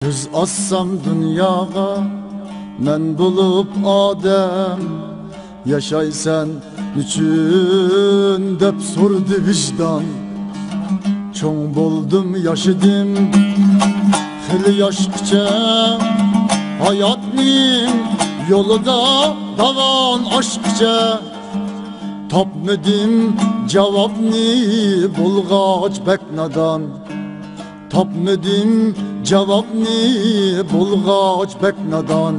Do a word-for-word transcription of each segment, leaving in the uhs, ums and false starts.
كۆز ئاچسام دۇنياغا مەن بولۇپ ئادەم، ياشايسەن نېچۈن دەپ سورىدى ۋىجدان. چوڭ بولدۇم، ياشىدىم خېلى ياشقىچە، ھاياتنىڭ يولىدا داۋان ئاشقىچە. تاپمىدىم جاۋابنى، بولغاچ بەك نادان. تاپمىدىم جاۋابنى، بولغاچ بەك نادان.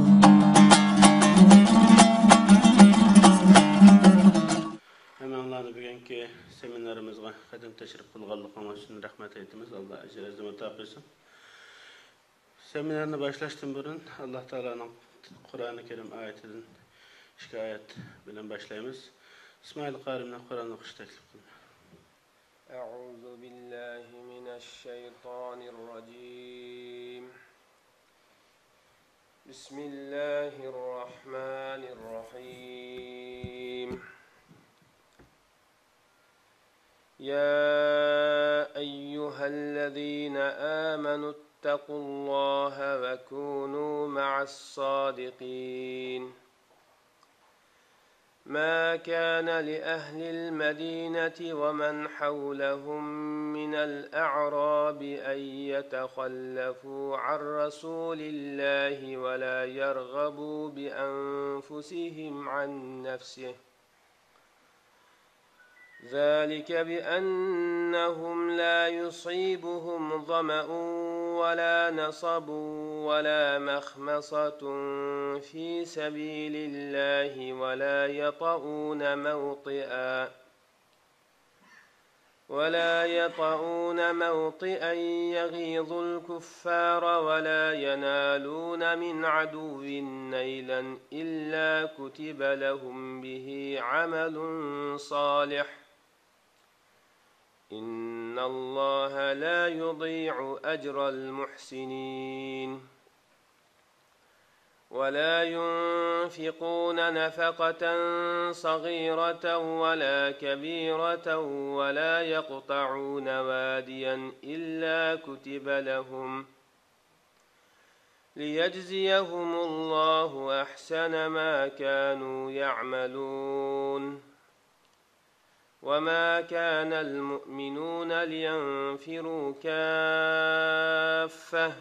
ھەممىڭلارنى بۈگۈنكى سېمىنارىمىزغا قەدەم تەشرىپ قىلغانلىقىڭلار ئۈچۈن رەھمەت ئېيتىمىز. ئاللا ئەجىر ھەسسىنى ئاتا قىلسۇن. سېمىنارنى باشلاشتىن بۇرۇن، ئاللا تائالانىڭ قۇرئانى كەرىم ئايىتىدىن ئىككى ئايەت بىلەن باشلايمىز. ئىسمائىل قارىمنى قۇرئان ئوقۇشنى تەكلىپ قىلىمەن. أعوذ بالله من الشيطان الرجيم. بسم الله الرحمن الرحيم. يا أيها الذين آمنوا اتقوا الله وكونوا مع الصادقين. ما كان لأهل المدينة ومن حولهم من الأعراب أن يتخلفوا عن رسول الله ولا يرغبوا بأنفسهم عن نفسه، ذلك بأنهم لا يصيبهم ظمأ ولا نصب ولا مخمصة في سبيل الله ولا يطئون موطئا، ولا يطئون موطئا يغيظ الكفار ولا ينالون من عدو نيلا إلا كتب لهم به عمل صالح، إن الله لا يضيع أجر المحسنين. ولا ينفقون نفقة صغيرة ولا كبيرة ولا يقطعون واديا إلا كتب لهم، ليجزيهم الله أحسن ما كانوا يعملون. وما كان المؤمنون لينفروا كافة،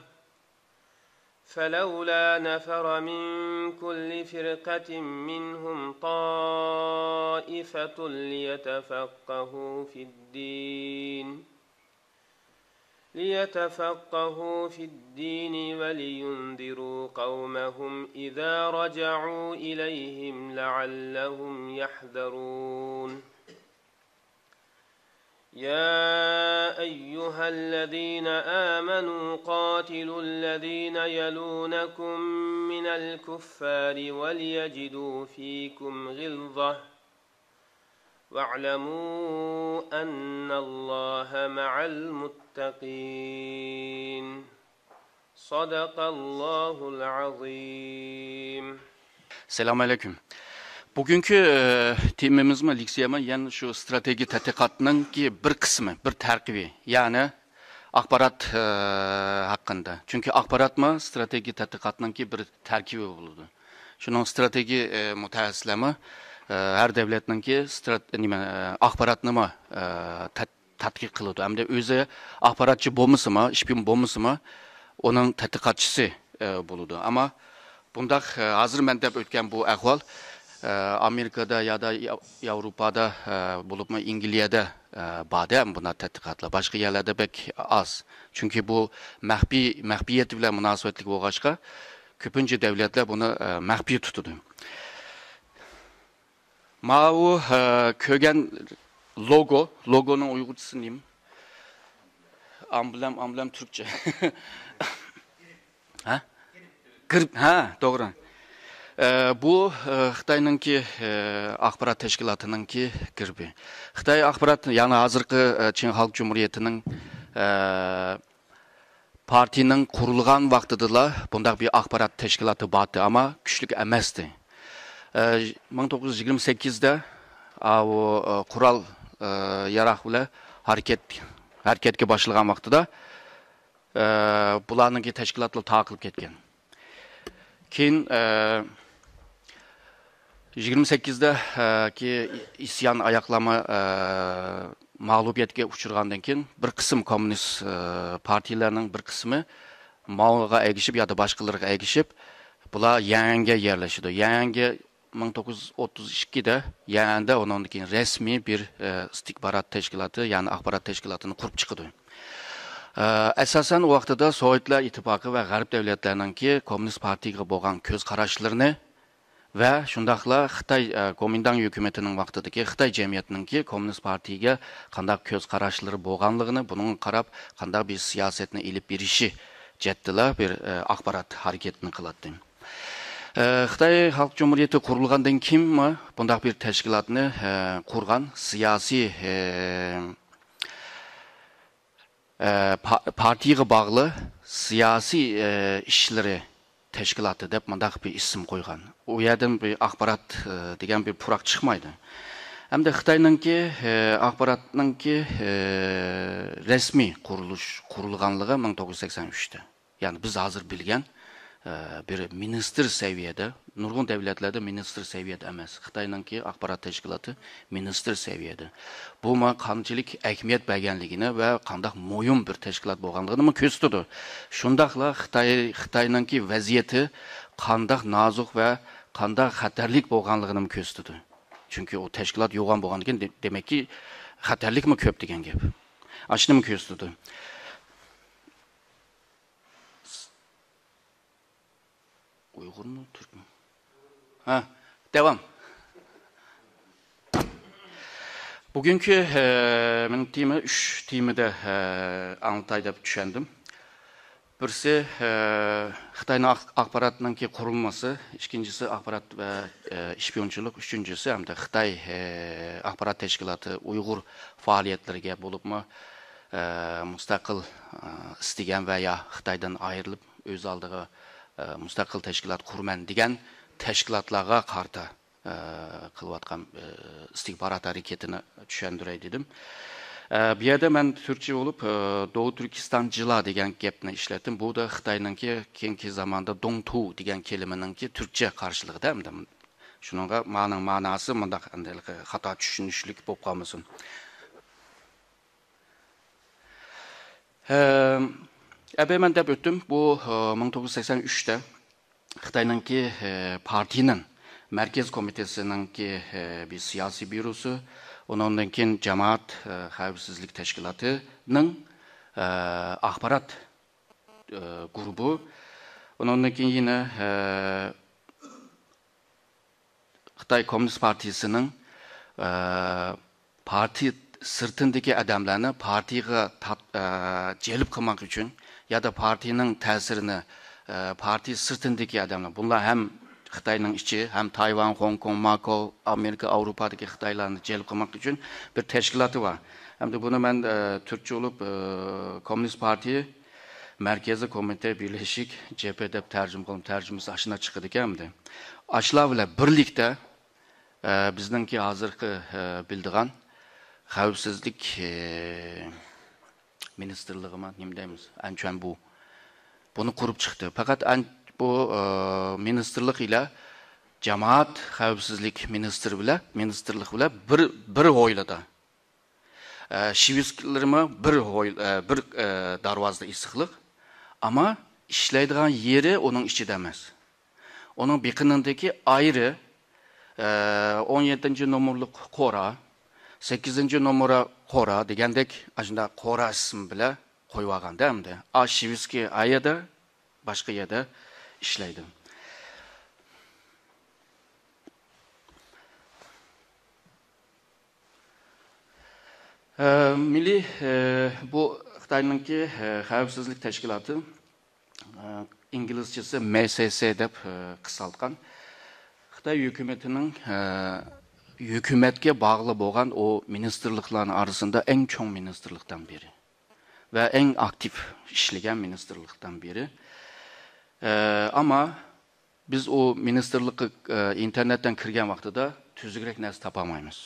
فلولا نفر من كل فرقة منهم طائفة ليتفقهوا في الدين، ليتفقهوا في الدين ولينذروا قومهم إذا رجعوا إليهم لعلهم يحذرون. يا أيها الذين آمنوا قاتلوا الذين يلونكم من الكفار وليجدوا فيكم غلظة، واعلموا أن الله مع المتقين. صدق الله العظيم. سالام ئەلەيكۇم. بۈگۈنكى، ئە، تېمىمىزمۇ، لېكسىيەمۇ يەنە شۇ ستراتېگىيە تەتقىقاتنىڭكى بىر قىسمى، بىر تەركىبى، يەنى ئاخبارات، ئە، ھەققىندە. چۈنكى ئاخباراتمۇ ستراتېگىيە تەتقىقاتنىڭكى بىر تەركىبى بولىدۇ. شۇنىڭ ستراتېگىيە، ئە، مۇتەخەسسىسلەرمۇ، ئە، ھەر دۆلەتنىڭكى سترات-، نېمە، ئە، ئاخباراتنىمۇ، ئە، تەت-، تەتقىق قىلىدۇ. ھەمدە ئۆزى ئاخباراتچى بولمىسىمۇ، شپىيون بولمىسىمۇ، ئۇنىڭ تەتقىقاتچىسى، ئە، بولىدۇ. ئەمما بۇنداق، ئە، ھازىر مەن دەپ ئۆتكەن بۇ ئەھۋال، ئە، ئامېرىكىدا يادا يا-، ياۋروپادا، ئە، بولۇپمۇ ئەنگلىيەدە، ئە، باردى بۇنداق تەتقىقاتلار. باشقا يەرلەردە بەك ئاز. چۈنكى بۇ مەخپىي، مەخپىيەت بىلەن مۇناسىۋەتلىك بولغاچقا، كۆپىنچە دۆلەتلەر بۇنى، ئە، مەخپىي تۇتىدۇ. ماۋۇ، ئە، كۆرگەن لوگو، لوگونىڭ ئۇيغۇرچىسى نېمە؟ ئامبلېم، ئامبلېم تۈركچە. ھە؟ گېرب، ھە، توغرا. ئە، بۇ، ئە، خىتاينىڭكى، ئە، ئاخبارات تەشكىلاتىنىڭكى گېربى. خىتاي ئاخبارات، يەنى ھازىرقى، ئە، چىن خەلق جۇمھۇرىيىتىنىڭ، ئە، پارتىيىنىڭ قۇرۇلغان ۋاقتىدىلا بۇنداق بىر ئاخبارات تەشكىلاتى بارتى، ئەمما كۈچلۈك ئەمەستى. ئە، مىڭ توققۇز يۈز يىگىرمە سەككىزدە، ئاۋۇ، ئە، قورال، ئە، ياراغ بىلەن ھەرىكەت، ھەرىكەتكە باشلىغان ۋاقتىدا، ئە، بۇلارنىڭكى تەشكىلاتلىرى تارقىلىپ كەتكەن. كېيىن، ئە، يىگىرمە سەككىزدە، ئە، كى ئىسيان ئاياقلانما، ئە، مەغلۇبىيەتكە ئۇچرىغاندىن كېيىن، بىر قىسىم كوممۇنىست، ئە، پارتىيىلەرنىڭ بىر قىسمى ماۋغا ئەگىشىپ يادا باشقىلارغا ئەگىشىپ، بۇلار يەنگە يەرلىشىدۇ. يەنگە مىڭ توققۇز يۈز ئوتتۇز ئىككىدە يەنەندە ئۇنىڭدىن كېيىن رەسمىي بىر، ئە، ئىستىخبارات تەشكىلاتى، يەنى ئاخبارات تەشكىلاتىنى قۇرۇپ چىقىدۇ. ئە، ئاساسەن، ئۇ ۋاقتىدا سوۋېتلار ئىتتىپاقى ۋە غەرب دۆلەتلەرنىڭكى كوممۇنىست پارتىيىگە بولغان كۆز قاراشلىرىنى ۋە شۇنداقلا خىتاي، ئە، گومىنداڭ ھۆكۈمىتىنىڭ ۋاقتىدىكى خىتاي جەمئىيىتىنىڭكى كوممۇنىست پارتىيىگە قانداق كۆز قاراشلىرى بولغانلىقىنى، بۇنىڭغا قاراپ قانداق بىر سىياسەتنى ئېلىپ بېرىشى جەھەتتىلا بىر، ئە، ئاخبارات ھەرىكىتىنى قىلاتتى. ئە، خىتاي خەلق جۇمھۇرىيىتى قۇرۇلغاندىن كېيىنمۇ بۇنداق بىر تەشكىلاتنى، ئە، قۇرغان سىياسىي، ئە، ئە، پا-، پارتىيىگە باغلىق سىياسىي، ئە، ئىشلىرى تەشكىلاتى دەپ مۇنداق بىر ئىسىم قويغان. ئۇ يەردىن بىر ئاخبارات، ئە، دېگەن بىر پۇراق چىقمايدۇ. ھەمدە خىتاينىڭكى، ئە، ئاخباراتنىڭكى، ئە، رەسمىي قۇرۇلۇش، قۇرۇلغانلىقى مىڭ توققۇز يۈز سەكسەن ئۈچتە. يەنى بىز ھازىر بىلگەن، ئە، بىر مىنىستىر سەۋىيەدە، نۇرغۇن دەۋلەتلەردە مىنىستىر سەۋىيەدە ئەمەس. خىتاينىڭكى ئاخبارات تەشكىلاتى مىنىستىر سەۋىيەدە. بۇ ماڭا قانچىلىك ئەھمىيەت بەرگەنلىكىنى ۋە قانداق مۇھىم بىر تەشكىلات بولغانلىقىنىمۇ كۆرسىتىدۇ. شۇنداقلا خىتاي، خىتاينىڭكى ۋەزىيىتى قانداق نازۇك ۋە قانداق خەتەرلىك بولغانلىقىنىمۇ كۆرسىتىدۇ. چۈنكى ئۇ تەشكىلات يوغان بولغاندىكىن، دې-، دېمەككى، خەتەرلىكمۇ كۆپ دېگەن گەپ. ئاشۇنىمۇ كۆرسىتىدۇ. ئۇيغۇرمۇ، تۈركمۇ؟ ھە، داۋام. بۈگۈنكى، ئە، مېنىڭ تېما ئۈچ تېمىدا، ئە، ئاڭلىتاي دەپ چۈشەندىم. بىرسى، ئە، خىتاينىڭ ئاخ-، ئاخباراتنىڭكى قۇرۇلمىسى، ئىككىنچىسى ئاخبارات ۋە، ئە، ئىشپىيونچىلىق، ئۈچىنچىسى ھەمدە خىتاي، ئە، ئاخبارات تەشكىلاتى ئۇيغۇر پائالىيەتلىرىگە بولۇپمۇ، ئە، مۇستەقىل، ئە، ئىستىگەن ۋە يا خىتايدىن ئايرىلىپ، ئۆز ئالدىغا، ئە، مۇستەقىل تەشكىلات قۇرىمەن دېگەن تەشكىلاتلارغا قارىتا، ئە، قىلىۋاتقان، ئە، ئىستىخبارات ھەرىكىتىنى چۈشەندۈرەي دېدىم. ئە، بۇ يەردە مەن تۈركچە بولۇپ، ئە، دوۋۇ تۈركىستانچىلار دېگەن گەپنى ئىشلەتتىم. بۇ دا خىتاينىڭكى كېيىنكى زاماندا دوڭتۇ دېگەن كەلىمىنىڭكى تۈركچە قارشىلىقىدا ئەمدى. شۇنىڭغا مانىڭ ماناسى مۇنداق ئەمدى خاتا چۈشىنىشلىك بولۇپ قالمىسۇن. ئەبەي مەن دەپ ئۆتتۈم، بۇ، ئە، مىڭ توققۇز يۈز سەكسەن ئۈچتە خىتاينىڭكى، ئە، پارتىيىنىڭ مەركەز كومىتېتىنىڭكى، ئە، بىر سىياسىي بيۇروسى، ئۇنىڭدىن كېيىن جامائەت، ئە، خەۋپسىزلىك تەشكىلاتىنىڭ، ئە، ئاخبارات، ئە، گۇرۇپپا، ئۇنىڭدىن كېيىن يەنە، ئە، خىتاي كوممۇنىست پارتىيىسىنىڭ، ئە، پارتىيە سىرتىندىكى ئادەملەرنى پارتىيىغا تارت-، ئە، جەلپ قىلماق ئۈچۈن يا دا پارتىيىنىڭ تەسىرىنى، ئە، پارتىيە سىرتىندىكى ئادەملەر، بۇلار ھەم خىتاينىڭ ئىچى، ھەم تايۋان، خوڭكوڭ، ماكاو، ئامېرىكا، ئاۋروپادىكى خىتايلارنى جەلپ قىلماق ئۈچۈن بىر تەشكىلاتى بار. ئەمدى بۇنى مەن، ئە، تۈركچە بولۇپ، ئە، كوممۇنىست پارتىيە مەركىزىي كومىتېت بىرلەشىك جەبھە دەپ تەرجىمە قىلدىم. تەرجىمىسى ئاشۇنداق چىقىدىكەن ئەمدى. ئاشۇلار بىلەن بىرلىكتە، ئە، بىزنىڭكى ھازىرقى، ئە، بىلىدىغان خەۋپسىزلىك، ئە، مىنىستىرلىقىمۇ نېمە دەيمىز، ئەنچۈەنبۇ. بۇنى قۇرۇپ چىقتى. پەقەت ئەن-، بۇ، ئە، مىنىستىرلىق ئىلە جامائەت خەۋپسىزلىك مىنىستىرى بىلەن، مىنىستىرلىق بىلەن بىر، بىر ھويلىدا. ئە، شىۋىسكىلىرىمۇ بىر ھوي-، ئە، بىر، ئە، دەرۋازىدا ئېسىقلىق. ئەمما ئىشلەيدىغان يېرى ئۇنىڭ ئىچىدە ئەمەس. ئۇنىڭ بېقىنىدىكى ئايرى، ئە، ئون يەتتىنچى نومۇرلۇق قورا، سەككىزىنچى نومۇر قورا دېگەندەك، ئاشۇنداق قورا ئىسمى بىلەن قويۇۋالغاندا ئەمدى. ئا، شىۋىسكىي ئايەدە، باشقا يەردە ئىشلەيدۇ. ئە، مىللىي، ئە، بۇ خىتاينىڭكى، ئە، خەۋپسىزلىك تەشكىلاتى، ئە، ئىنگلىزچىسى مې سې سې دەپ، ئە، قىسقارتقان. خىتاي ھۆكۈمىتىنىڭ، ئە، ھۆكۈمەتكە باغلىق بولغان ئۇ مىنىستىرلىقلارنىڭ ئارىسىدا ئەڭ چوڭ مىنىستىرلىقتىن بىرى ۋە ئەڭ ئاكتىپ ئىشلىگەن مىنىستىرلىقتىن بىرى. ئە، ئەمما بىز ئۇ مىنىستىرلىققا، ئە، ئىنتېرنېتتىن كىرگەن ۋاقتىدا تۈزۈكرەك نەرسە تاپالمايمىز.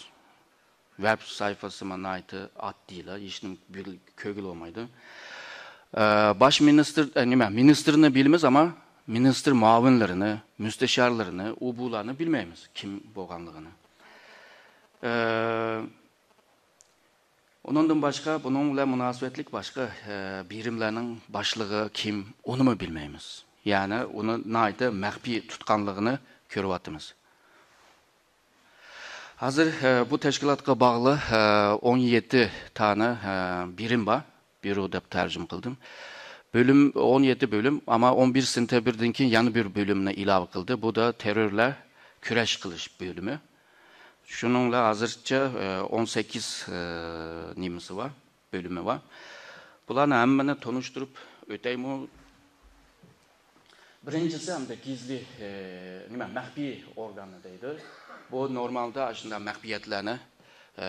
ۋەب سەھىپىسىمۇ ناھايىتى ئاددىيلا، ھېچنېمە بىل-، كۆرگىلى بولمايدۇ. ئە، باش مىنىستىر، ئە، نېمە، مىنىستىرنى بىلىمىز، ئەمما مىنىستىر مۇئاۋىنلىرىنى، مۇستەشارلىرىنى، ئۇ بۇلارنى بىلمەيمىز، كىم بولغانلىقىنى. ئە، ئۇنىڭدىن باشقا، بۇنىڭ بىلەن مۇناسىۋەتلىك باشقا، ئە، بېرىملەرنىڭ باشلىقى كىم، ئۇنىمۇ بىلمەيمىز. يەنى ئۇنى ناھايىتى مەخپىي تۇتقانلىقىنى كۆرۈۋاتىمىز. ھازىر، ئە، بۇ تەشكىلاتقا باغلىق، ئە، ئون يەتتە دانە، ئە، بېرىم بار. بيۇرو دەپ تەرجىمە قىلدىم. بۆلۈم، ئون يەتتە بۆلۈم، ئەمما ئون بىر سېنتەبىردىن كېيىن يەنە بىر بۆلۈمنى ئىلاۋە قىلدى. بۇ دا تېررور بىلەن كۈرەش قىلىش بۆلۈمى. شۇنىڭ بىلەن ھازىرچە، ئە، ئون سەككىز، ئە، نېمىسى بار، بۆلۈمى بار. بۇلارنى ھەممىنى تونۇشتۇرۇپ ئۆتەيمۇ؟ بىرىنچىسى، ئەمدى گىزلى، ئە، نېمە، مەخپىي ئورگانى دەيدۇ. بۇ نورمالدا ئاشۇنداق مەخپىيەتلەرنى، ئە،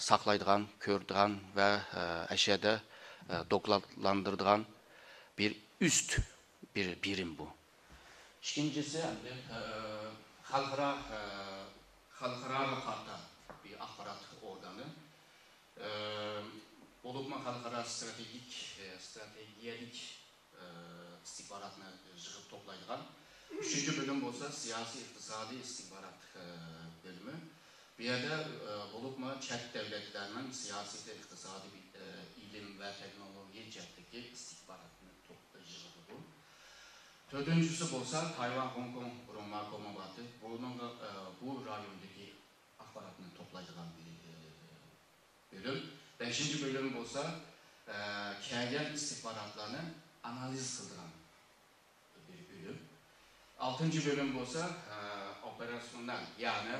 ساقلايدىغان، كۆرىدىغان ۋە، ئە، ئەشەدە، ئە، دوكلاتلاندۇرىدىغان بىر ئۈست بىر بېرىم بۇ. ئىككىنچىسى، ئەمدى، ئە، خەلقئارا، ئە، خەلقئاراغا قارىتا بىر ئاخبارات ئورگانى. ئە، بولۇپمۇ خەلقئارا ستراتېگىك، ئە، ستراتېگىيەلىك ئىستىخباراتنى يىغىپ توپلايدىغان. ئۈچىنچى بۆلۈم بولسا سىياسىي ئىقتىسادىي ئىستىخبارات، ئە، بۆلۈمى. بۇ يەردە، ئە، بولۇپمۇ چەت دۆلەتلەرنىڭ سىياسىي، ئىقتىسادىي، ئە، ئىلىم ۋە تېخنولوگىيە جەھەتتىكى ئىستىخباراتنى توپ-، يىغىدۇ. تۆتىنچىسى بولسا تايۋان، خوڭكوڭ، بۇرۇنما كومباتى. بۇنىڭغا، ئە، بۇ رايوندىكى ئاخباراتنى توپلايدىغان بىر، ئە، بۆلۈم. بەشىنچى بۆلۈم بولسا، ئە، كەلگەن ئىستىخباراتلارنى ئانالىز قىلىدىغان بىر بۆلۈم. ئالتىنچى بۆلۈم بولسا، ئە، ئوپېراتسىيونېل، يەنى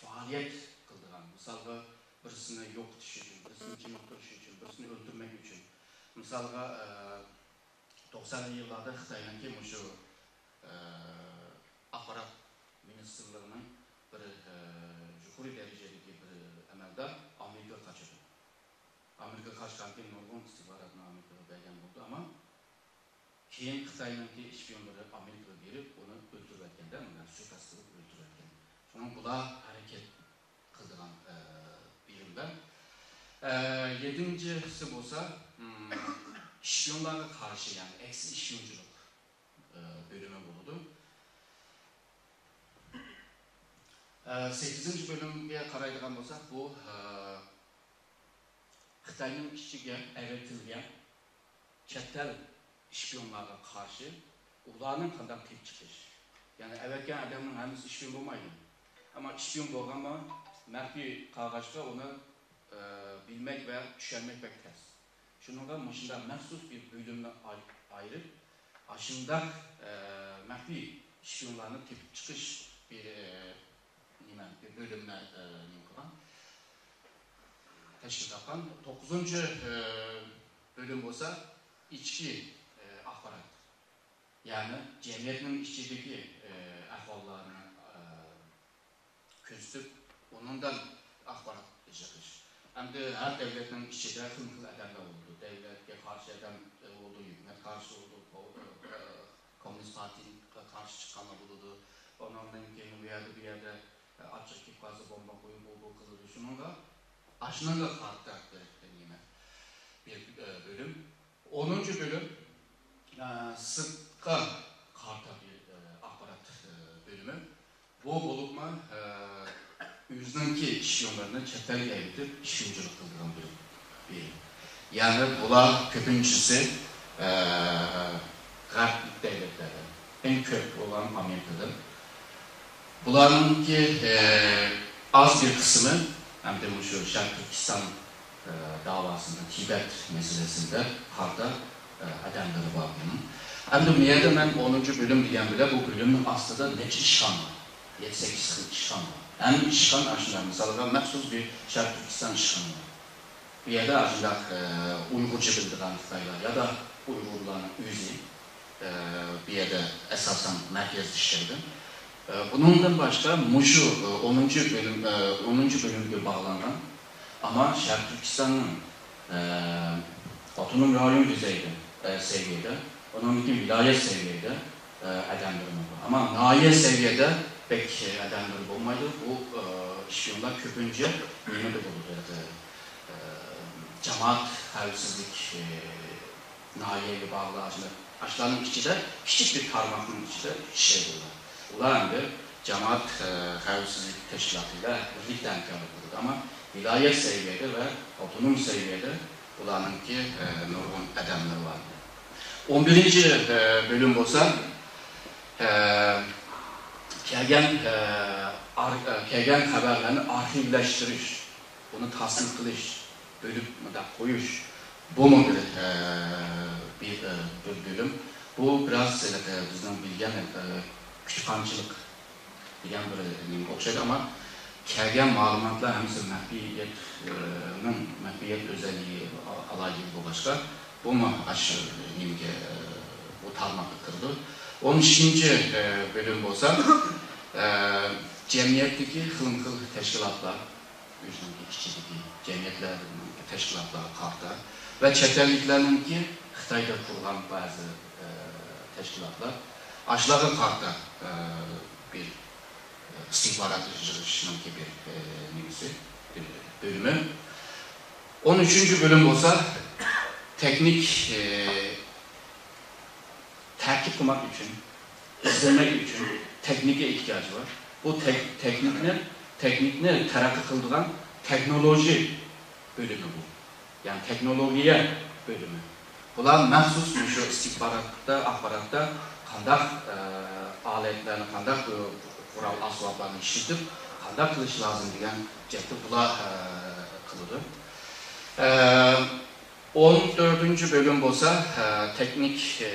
پائالىيەت قىلىدىغان. مىسالغا، بىرسىنى يوقىتىش ئۈچۈن، بىرسىنى چېنىقتۇرۇش ئۈچۈن، بىرسىنى ئۆلتۈرمەك ئۈچۈن. مىسالغا، ئە، توقسانىنچى يىللاردا خىتاينىڭكى مۇشۇ، ئە، ئاخبارات مىنىستىرلىرىنىڭ بىر، ئە، يۇقىرى دەرىجىدىكى بىر ئەمەلدار ئامېرىكىغا قاچىدۇ. ئامېرىكىغا قاچقاندىن كېيىن نۇرغۇن ئىستىخباراتنى ئامېرىكىغا بەرگەن بولدى، ئەمما كېيىن خىتاينىڭكى ئىشپىيونلىرى ئامېرىكىغا بېرىپ، ئۇنى ئۆلتۈرۈۋەتكەندە، مۇنداق سۇيىقەست قىلىپ ئۆلتۈرۈۋەتكەن. شۇنىڭ بۇلار ھەرىكەت قىلىدىغان، ئە، بېرىملەر. ئە، يەتتىنچىسى بولسا، م، ئىشپىيونلارغا قارشى، يەنى ئەكسىي ئىشپىيونچىلىق، ئە، بۆلۈمى بولىدۇ. ئە، سەككىزىنچى بۆلۈمگە قارايدىغان بولساق، بۇ، ئە، خىتاينىڭ ئىچىگە ئەۋەتىلگەن چەت ئەل ئىشپىيونلارغا قارشى ئۇلارنى قانداق تېپىپ چىقىش؟ يەنى ئەۋەتكەن ئادەمنىڭ ھەممىسى ئىشپىيون بولمايدۇ. ئەمما ئىشپىيون بولغانمۇ مەخپىي قالغاچقا ئۇنى، ئە، بىلمەك ۋە چۈشەنمەك بەك تەس. شۇنىڭغا مۇشۇنداق مەخسۇس بىر بۆلۈمنى ئاي-، ئايرىپ، ئاشۇنداق، ئە، مەخپىي ئىشپىيونلارنى تېپىپ چىقىش بىر، ئە، نېمە، بۆلۈملەر، ئە، نېمە قىلغان، تەشكىل تاپقان. توققۇزىنچى، ئە، بۆلۈم بولسا ئىچكى، ئە، ئاخبارات. يەنى جەمئىيەتنىڭ ئىچىدىكى، ئە، ئەھۋاللارنى، ئە، كۆزىتىپ، ئۇنىڭدىن ئاخبارات يىغىش. ئەمدى ھەر دۆلەتنىڭ ئىچىدە خىلمۇخىل ئادەملەر بولىدۇ. دۆلەتكە قارشى ئادەم، ئە، بولىدۇ، ھۆكۈمەت قارشى بولىدۇ، كو-، ئە، كوممۇنىست پارتىيىغا قارشى چىققانلار بولىدۇ. ئۇنىڭدىن كېيىن ئۇ يەردە، بۇ يەردە، ئاچچىق كېلىپ قالسا، بومبا قويۇپ، ئۇ بۇ قىلىدۇ. شۇنىڭغا، ئاشۇنىڭغا قارىتا بىر نېمە، بىر، ئە، بۆلۈم. ئونىنچى بۆلۈم، ئە، سىرتقا قارىتا بىر، ئە، ئاخبارات، ئە، بۆلۈمى. بۇ بولۇپمۇ، ئە، ئۆزىنىڭكى ئىشپىيونلىرىنى چەت ئەلگە ئەۋېتىپ ئىشپىيونچىلىق قىلىدىغان بۆلۈم. بىر. يەنى بۇلار كۆپىنچىسى، ئە، غەرب دۆلەتلەردە، ئەڭ كۆپ بولغان ئامېرىكىدا. بۇلارنىڭكى، ئە، ئاز بىر قىسمى ئەمدى مۇشۇ شەرقىي تۈركىستان، ئە، داۋاسىندا، تىبەت مەسىلىسىدە قارىتا، ئە، ئادەملىرى بار بۇنىڭ. ئەمدى بۇ يەردە مەن ئونىنچى بۆلۈم دېگەن بىلەن بۇ بۆلۈمنىڭ ئاستىدا نەچچە ئىشخانا بار. يەتتە، سەككىز خىل ئىشخانا بار. ھەممە ئىشخانا ئاشۇنداق، مىسالغا، مەخسۇس بىر شەرقىي تۈركىستان ئىشخانا بار. بۇ يەردە ئاشۇنداق، ئە، ئۇيغۇرچە بىلىدىغان خىتايلار يا دا ئۇيغۇرلارنىڭ ئۆزى، ئە، بۇ يەردە ئاساسەن مەركەزدە ئىشلەيدۇ. ئە، بۇنىڭدىن باشقا مۇشۇ، ئە، ئونىنچى بۆلۈم، ئە، ئونىنچى بۆلۈمگە باغلانغان، ئەمما شەرقىي تۈركىستاننىڭ، ئە، ئاپتونوم رايون دېزەيدە، ئە، سەۋىيەدە، ئۇنىڭدىن كېيىن ۋىلايەت سەۋىيەدە، ئە، ئادەملىرىمۇ بار. ئەمما ناھىيە سەۋىيەدە بەك ئادەملىرى بولمايدۇ. بۇ، ئە، ئىشپىيونلار كۆپىنچە نېمىدە بولىدۇ؟ ئە، جامائەت خەۋپسىزلىك، ئە، ناھىيەگە باغلىق ئاشۇنداق، ئاشۇلارنىڭ ئىچىدە، كىچىك بىر تارماقنىڭ ئىچىدە ئىشلەيدۇ ئۇلار. ئۇلار ئەمدى جامائەت، ئە، خەۋپسىزلىك تەشكىلاتى بىلەن بىرلىكتە ھەمكارلىق قىلىدۇ. ئەمما ۋىلايەت سەۋىيەدە ۋە ئاپتونوم سەۋىيەدە ئۇلارنىڭكى، ئە، نۇرغۇن ئادەملىرى بار. ئون بىرىنچى، ئە، بۆلۈم بولسا، ئە، كەلگەن، ئە، ئار-، ئە، كەلگەن خەۋەرلەرنى ئارخىۋلاشتۇرۇش، ئۇنى تاسما قىلىش، بۆلۈپ مۇنداق قويۇش، بۇمۇ بىر، ئە، بىر، ئە، بىر بۆلۈم. بۇ بىراز، ئە، بىزنىڭ بىلگەن، ئە، كۇتۇپخانىچىلىق دېگەن بىر نېمىگە ئوخشايدۇ، ئەمما كەلگەن مەلۇماتلار ھەممىسى مەخپىيەتنىڭ، مەخپىيەت ئۆزەللىكى، ئالاھىدىلىكى بولغاچقا، بۇمۇ ئاشۇ نېمىگە، بۇ تارماققا كىرىدۇ. ئون ئۈچىنچى، ئە، بۆلۈم بولسا، ئە، جەمئىيەتتىكى خىلمۇ خىل تەشكىلاتلار، ئۆزىنىڭكى ئىچىدىكى جەمئىيەتلەر، تەشكىلاتلارغا قارىتا ۋە چەت ئەللىكلەرنىڭكى خىتايدا قۇرغان بەزى، ئە، تەشكىلاتلار، ئاشۇلارغا قارىتا، ئە، بىر، ئە، ئىستىخبارات يىغىشنىڭكى بىر، ئە، نېمىسى، بىر بۆلۈمى. ئون ئۈچىنچى بۆلۈم بولسا تېخنىك، ئە، تەركىب قىلماق ئۈچۈن، ئىزدىمەك ئۈچۈن تېخنىكا ئېھتىياجى بار. بۇ تېخ-، تېخنىكنى، تېخنىكنى تەرەققىي قىلىدىغان تېخنولوگىيە بۆلۈمى بۇ. يەنى تېخنولوگىيە بۆلۈمى. بۇلار مەخسۇس مۇشۇ ئىستىخباراتتا، ئاخباراتتا قانداق، ئە، ئالەتلەرنى، قانداق، ئە، قورال ئاسۋابلارنى ئىشلىتىپ، قانداق قىلىش لازىم دېگەن جەھەتتە بۇلار، ئە، قىلىدۇ. ئە، ئون تۆتىنچى بۆلۈم بولسا، ئە، تېخنىك، ئە،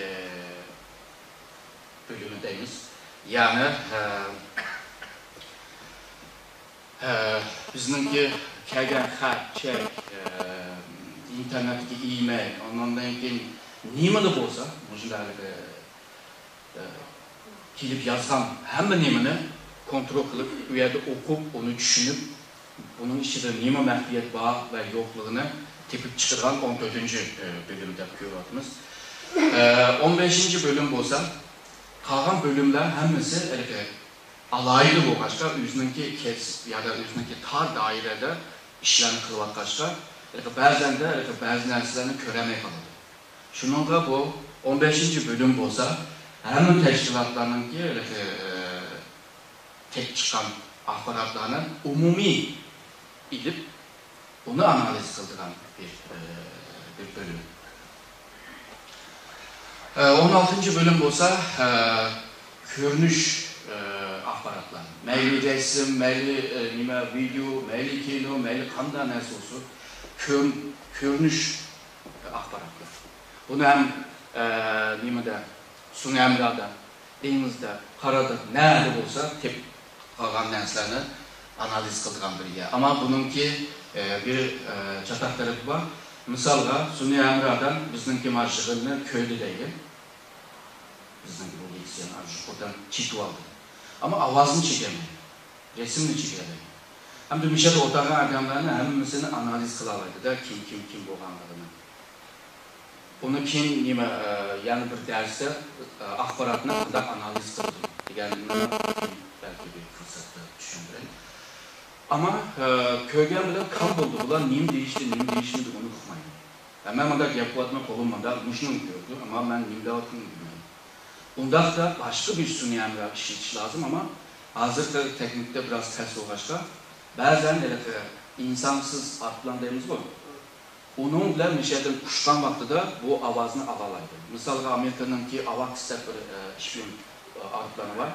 بۆلۈمى دەيمىز. يەنى، ئە، ئە، بىزنىڭكى كەلگەن خەت، چەك، ئە، ئىنتېرنېتتىكى ئىمېيل، ئاندىن كېيىن نېمىلا بولسا، مۇشۇنداق، ئە، ئە، كېلىپ يازغان ھەممە نېمىنى كونترول قىلىپ، ئۇ يەردە ئوقۇپ، ئۇنى چۈشىنىپ، بۇنىڭ ئىچىدە نېمە مەخپىيەت بار ۋە يوقلۇقىنى تېپىپ چىقىدىغان ئون تۆتىنچى، ئە، بۆلۈم دەپ كۆرۈۋاتىمىز. ئە، ئون بەشىنچى بۆلۈم بولسا، قالغان بۆلۈملەر ھەممىسى ھېلىقى ئالاھىدە بولغاچقا، ئۆزىنىڭكى كەسىپ يادا ئۆزىنىڭكى تار دائىرىدە ئىشلارنى قىلىۋاتقاچقا، ھېلىقى بەزەندە ھېلىقى بەزى نەرسىلەرنى كۆرەلمەي قالىدۇ. شۇنىڭغا بۇ ئون بەشىنچى بۆلۈم بولسا، ھەممە تەشكىلاتلارنىڭكى ھېلىقى، ئە، تېپىپ چىققان ئاخباراتلارنى ئومۇمىي ئېلىپ، ئۇنى ئانالىز قىلىدىغان بىر، ئە، بىر بۆلۈم. ئە، ئون ئالتىنچى بۆلۈم بولسا، ئە، كۆرۈنۈش، ئە، ئاخباراتلار. مەيلى رەسىم، مەيلى، ئە، نېمە، ۋىدېئو، مەيلى كىنو، مەيلى قانداق نەرسە بولسۇن، كۆر-، كۆرۈنۈش ئاخباراتلار. بۇنى ھەم، ئە، نېمىدە، سۇنئەمرادا، دېڭىزدا، قاراداغدا، نەدە بولسا تېپىپ قالغان نەرسىلەرنى ئانالىز قىلىدىغان بىر يەر. ئەمما بۇنىڭكى، ئە، بىر، ئە، چاتاق تەرىپى بار. مىسالغا، سۇنئەمرادا بىزنىڭكى مانا يىغىننى كۆردى دەيلى. بىزنىڭكى بۇ لېكسىيەنى ئاشۇ قوتان چېكىۋالدى. ئەمما ئاۋازنى چېكەلمەيدۇ. رەسىمنى چېكەلەيدۇ. ئەمدى مۇشۇ يەردە ئولتۇرغان ئادەملەرنى ھەممىسىنى ئانالىز قىلالايدۇ-دە، كىم، كىم، كىم بولغانلىقىنى. ئۇنى كېيىن نېمە، ئە، يەنە بىر دەرستە، ئە، ئاخباراتنى قانداق ئانالىز قىلىدۇ دېگەننى بەلكى بىر پۇرسەتتە چۈشەندۈرەي. ئەمما، ئە، كۆرگەن بىلەن كام بولدى، بۇلار نېمە دېيىشتى، نېمە دېيىشمىدى، ئۇنى ئۇقمايمەن. ھە، مەن مۇنداق گەپ قىلىۋاتىمەن، قولۇم مۇنداق، مۇشۇنى كۆردى، ئەمما مەن نېمە دەۋاتقىنىمنى بىلمەيمەن. ئۇنداقتا باشقا بىر سۈنئىي ھەمراھ ئىشلىتىش لازىم، ئەمما ھازىرقى تېخنىكىدا بىراز تەس بولغاچقا، بەزەن ھېلىقى ئىنسانسىز ئايروپىلان دەيمىزغۇ، ئۇنىڭ بىلەن مۇشۇ يەردىن ئۇچقان ۋاقتىدا بۇ ئاۋازنى ئالالايدۇ. مىسالغا، ئامېرىكىنىڭكى ئاۋاكس دەپ بىر، ئە، شپىيون، ئە، ئايروپىلانى بار.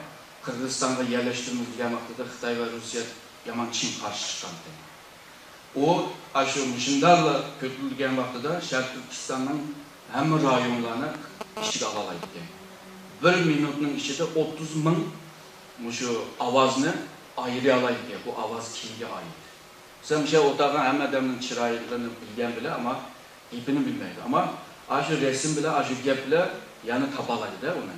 قىرغىزىستانغا يەرلەشتۈرىمىز دېگەن ۋاقتىدا خىتاي ۋە روسىيە يامان چىڭ قارشى چىققانىكەن. ئۇ ئاشۇ مۇشۇنداقلا كۆتۈرۈلگەن ۋاقتىدا شەرقىي تۈركىستاننىڭ ھەممە رايونلارنى ئىچىگە ئالالايدىكەن. بىر مىنۇتنىڭ ئىچىدە ئوتتۇز مىڭ مۇشۇ ئاۋازنى ئايرىيالايدىكەن. بۇ ئاۋاز كىمگە ئائىت؟ سەن مۇشۇ ئولتۇرغان ھەممە ئادەمنىڭ چىرايلىرىنى بىلگەن بىلەن، ئەمما گېپىنى بىلمەيدۇ. ئەمما ئاشۇ رەسىم بىلەن، ئاشۇ گەپ بىلەن يەنە تاپالايدۇ-دە ئۇنى.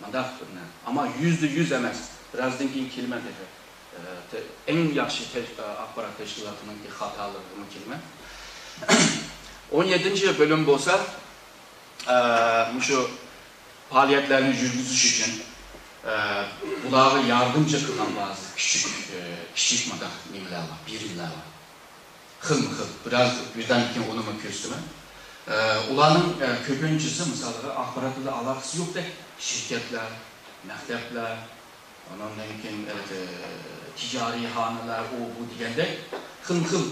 مانداق بىر نە-، ئەمما يۈزدە يۈز ئەمەس. بىرازدىن كېيىن كېلىمەن تېخى. ئە، تە-، ئەڭ ياخشى تەش-، ئە، ئاخبارات تەشكىلاتىنىڭكى خاتالىرىغىمۇ كېلىمەن. ئون يەتتىنچى بۆلۈم بولسا، ئە، مۇشۇ پائالىيەتلەرنى يۈرگۈزۈش ئۈچۈن، ئە، بۇلارغا ياردەمچى قىلغان بەزى كىچىك، ئە، كىچىك مۇنداق نېمىلەر بار، بېرىملەر بار. خىلمۇ خىل. بىراز بىردەمدىن كېيىن ئۇنىمۇ كۆرسىتىمەن. ئە، ئۇلارنىڭ، ئە، كۆپىنچىسى، مىسالغا، ئاخبارات بىلەن ئالاقىسى يوقتەك. شىركەتلەر، مەكتەپلەر، ئاناندىن كېيىن، ئە، تىجارىيخانىلار، ئۇ، بۇ دېگەندەك خىلمۇ خىل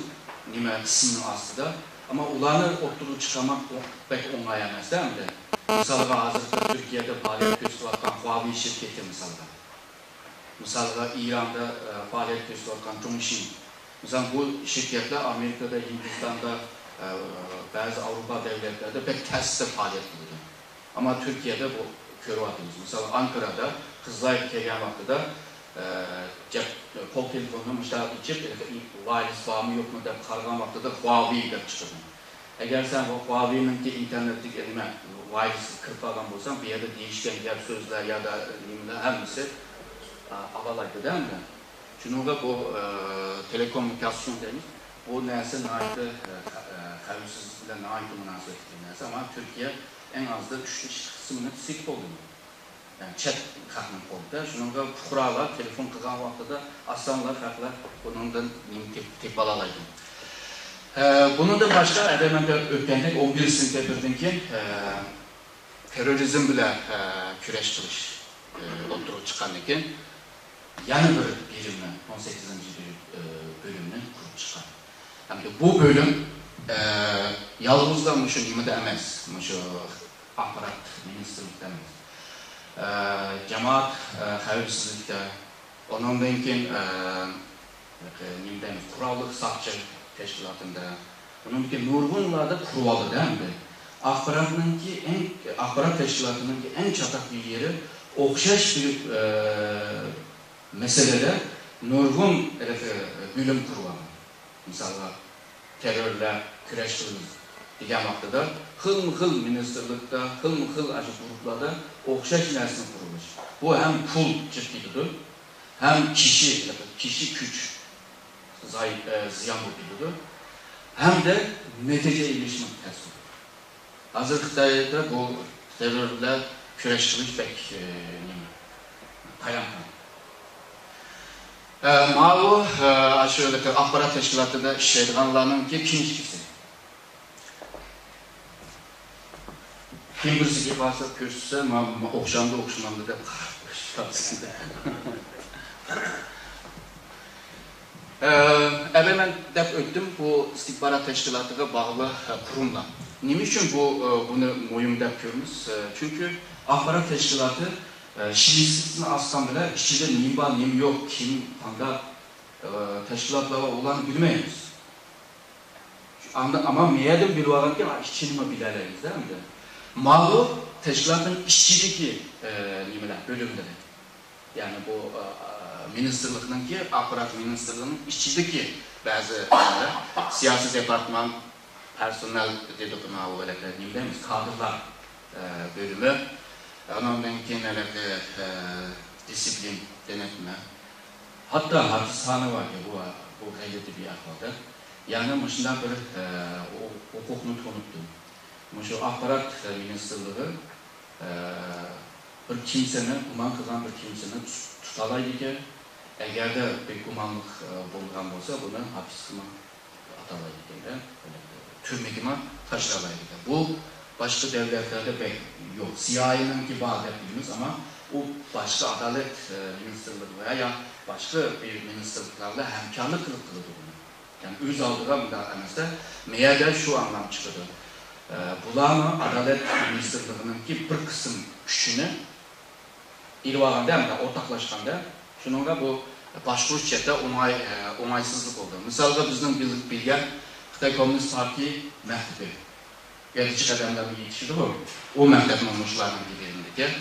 نېمە ئىسىمنىڭ ئاستىدا. ئەمما ئۇلارنى ئوتتۇرىغا چىقارماق ئو-، بەك ئوڭاي ئەمەس-دە ئەمدى. مىسالغا، ھازىر تۈركىيەدە پائالىيەت كۆرسىتىۋاتقان خۇاۋېي شىركىتى، مىسالغا. مىسالغا، ئىراندا، ئە، پائالىيەت كۆرسىتىۋاتقان چۇڭشىن. مىسال، بۇ شىركەتلەر ئامېرىكىدا، ھىندىستاندا، ئە، بەزى ئاۋروپا دۆلەتلەردە بەك تەستە پائالىيەت قىلىدۇ. ئەمما تۈركىيەدە بۇ كۆرۈۋاتىمىز. مىسال، ئانكارادا قىزلار كەلگەن ۋاقتىدا، ئە، جەپ-، قول تېلېفوننى مۇشۇنداق ئېچىپ، ۋايرۇس بارمۇ يوقمۇ دەپ قارىغان ۋاقتىدا خۇاۋېي دەپ چىقىدۇ. ئەگەر سەن بۇ خۇاۋېينىڭكى ئىنتېرنېتتىكى نېمە، ۋايرۇسقا كىرىپ قالغان بولساڭ، بۇ يەردە دېيىشكەن گەپ سۆزلەر يا دا نېمىلەر ھەممىسى، ئا، ئالالايدۇ-دە ئەمدى. شۇنىڭغا بۇ، ئە، تېلېكوممۇنىكاتسىيون دەيمىز. بۇ نەرسە ناھايىتى، ئە، خە-، ئە، خەۋپسىزلىك بىلەن ناھايىتى مۇناسىۋەتلىك بىر نەرسە. ئەمما تۈركىيە ئەڭ ئازدا ئۈچتىن ئىككى قىسمىنى سېتىپ بولدى. يەنى چەت خەقنىڭ قولىدا. شۇنىڭغا پۇقرالار تېلېفون قىلغان ۋاقتىدا ئاسانلا خەقلەر بۇنىڭدىن نېمە تېپ-، تېپىۋالالايدۇ. ئە، بۇنىڭدىن باشقا، ئەگەر مەن ئۆتكەندەك ئون بىرىنچى سېنتەبىردىن كېيىن، ئە، تېررورىزم بىلەن، ئە، كۈرەش قىلىش، ئە، ئوتتۇرىغا چىققاندىن كېيىن، يەنە بىر بېرىمنى، ئون سەككىزىنچى بېرىم، ئە، بۆلۈمنى قۇرۇپ چىققان. ھەمدە بۇ بۆلۈم، ئە، يالغۇزلا مۇشۇ نېمىدە ئەمەس، مۇشۇ ئاخبارات مىنىستىرلىقتا ئەمەس. ئە، جامائەت، ئە، خەۋپسىزلىكتە، ئۇنىڭدىن كېيىن، ئە، نېمە دەيمىز، قوراللىق ساقچى تەشكىلاتىندا، ئۇنىڭدىن كېيىن نۇرغۇنلاردا قۇرۇۋالدى ئەمدى. ئاخباراتنىڭكى ئەڭ، ئاخبارات تەشكىلاتىنىڭكى ئەڭ چاتاق بىر يېرى، ئوخشاش بىر، ئە، مەسىلىدە نۇرغۇن ھېلىقى بۆلۈم قۇرۇۋالغان. مىسالغا، تېررورلار كۈرەش قىلىمىز دېگەن ۋاقتىدا خىلمۇ خىل مىنىستىرلىقتا، خىلمۇ خىل ئاشۇ گۇرۇپپىلاردا ئوخشاش نەرسىنى قۇرۇۋېلىش. بۇ ھەم پۇل چىقىپ كېتىدۇ، ھەم كىشى، كىشى كۈچ زاي-، ئە، زىيان بولۇپ كېتىدۇ، ھەمدە نەتىجە ئېلىشمۇ تەس بولىدۇ. ھازىر خىتايدا بۇ تېررور بىلەن كۈرەش قىلىش بەك، ئە، نېمە، پايان. ئە، ماۋۇ، ئە، ئاشۇ ئاخبارات تەشكىلاتىدا ئىشلەيدىغانلارنىڭكى كىنىشكىسى. كىم بىرسىگە بارسا كۆرسىتسە، ما-، ما-، ئوخشامدۇ، ئوخشىمامدۇ دەپ قاراپ قويۇشىدۇ. ئە، ئەۋەل مەن دەپ ئۆتتۈم، بۇ ئىستىخبارات تەشكىلاتىغا باغلىق، ئە، قۇرۇملار. نېمە ئۈچۈن بۇ، ئە، بۇنى مۇھىم دەپ كۆرىمىز؟ ئە، چۈنكى ئاخبارات تەشكىلاتى، ئە، شىۋىسىنى ئاچقان بىلەن ئىچىدە نېمە بار، نېمە يوق، كىم، قانداق، ئە، تەشكىلاتلار بار، ئۇلارنى بىلمەيمىز. ئاندىن ئەمما مېيەدىن بىلىۋالغاندىكىن، ئىچىنىمۇ بىلەلەيمىز ئەمدى. ماۋۇ تەشكىلاتنىڭ ئىچىدىكى، ئە، نېمىلەر، بۆلۈملىرى. يەنى بۇ، ئە، مىنىستىرلىقنىڭكى، ئاخبارات مىنىستىرلىقىنىڭ ئىچىدىكى بەزى نېمىلەر، سىياسىي دېپارتمان، پېرسونال دېدۇق، ماۋۇ ھېلىقى نېمە دەيمىز، كادىرلار، ئە، بۆلۈمى. ئانىڭدىن كېيىن ھېلىقى، ئە، دىسسىپلىن، دېنەتمە. ھەتتا ھاپىزخانا باركەن، بۇ، بۇ غەيرىي تەبىئىي ئەھۋالدا. يەنى مۇشۇنداق بىر، ئە، ھو-، ھوقۇقنى تونۇپتۇ. مۇشۇ ئاخبارات مىنىستىرلىقى، ئە، بىر كىمسىنى، گۇمان قىلغان بىر كىمسىنى تۇت-، تۇتالايدىكەن. ئەگەردە بىر گۇمانلىق، ئە، بولغان بولسا، بۇنى ھاپىسقىمۇ ئاتالايدىكەن، تۈرمىگىمۇ تاشلالايدىكەن. بۇ باشقا دۆلەتلەردە بەك يوق. سىيائىينىڭكى بار دەپ بىلىمىز، ئەمما ئۇ باشقا ئادالەت، ئە، مىنىستىرلىقى ۋە يا باشقا بىر مىنىستىرلىقلار بىلەن ھەمكارلىق قىلىپ قىلىدۇ بۇنى. يەنى ئۆز ئالدىغا مۇنداق ئەمەستە، مېيەدە شۇ ئاڭلام چىقىدۇ. ئە، بۇلارمۇ ئادالەت مىنىستىرلىقىنىڭكى بىر قىسىم كۈچىنى ئېلىۋالغاندا، ھەمدە ئورتاقلاشقاندا، شۇنىڭغا بۇ باشقۇرۇش جەھەتتە ئوڭاي، ئە، ئوڭايسىزلىق بولدى. مىسالغا، بىزنىڭ بىل-، بىلگەن خىتاي كوممۇنىست پارتىيە مەكتىپى. يەتتىنچى قەدەملەرگە يېتىشىدۇ بۇ. ئۇ مەكتەپمۇ مۇشۇلارنىڭ دېگىنىدىكەن.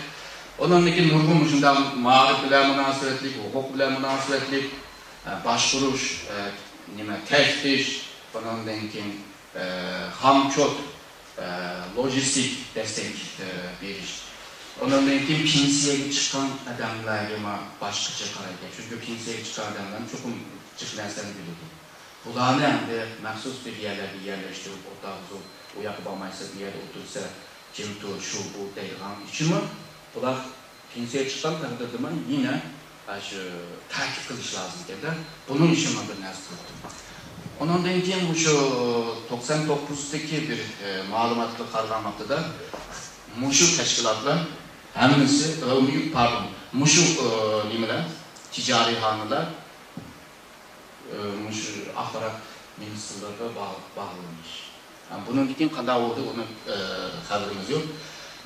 ئۇنىڭدىن كېيىن نۇرغۇن مۇشۇنداق مائارىپ بىلەن مۇناسىۋەتلىك، ھوقۇق بىلەن مۇناسىۋەتلىك، ئە، باشقۇرۇش، ئە، نېمە، تەكشۈرۈش، بۇنىڭدىن كېيىن، ئە، خامچوت، ئە، لوجىستىك دەستەك، ئە، بېرىش. ئۇنىڭدىن كېيىن پېنسىيەگە چىققان ئادەملەرگە ما-، باشقىچە قارايدىكەن. چۈنكى پېنسىيەگە چىققان ئادەملەر چوقۇم جىق نەرسىلەرنى بىلىدۇ. بۇلارنى ئەمدى مەخسۇس بىر يەرلەرگە يەرلەشتۈرۈپ ئولتۇرغۇزۇپ، ئۇ ياققا بارمايسىز، بۇ يەردە ئولتۇرسا، جىم تۇر، شۇ، بۇ دەيدىغان ئۈچۈنمۇ بۇلار پېنسىيەگە چىققان تەقدىردىمۇ يەنە، ئە، شۇ تەكىت قىلىش لازىمكەن-دە، بۇنىڭ ئۈچۈنمۇ بىر نەرسە قىلىپتۇ. ئۇنىڭدىن كېيىن مۇشۇ توقسان توققۇزدىكى بىر، ئە، مەلۇماتقا قارىغان ۋاقتىدا مۇشۇ تەشكىلاتلار ھەممىسى، ئە، پاردون، مۇشۇ، ئە، نېمىلەر، تىجارىيخانىلار، ئە، مۇشۇ ئاخبارات مىنىستىرلىقىغا باغ-، باغلىنىش. ھە، بۇنىڭدىن كېيىن قانداق بولدى، ئۇنى، ئە، خەۋىرىمىز يوق.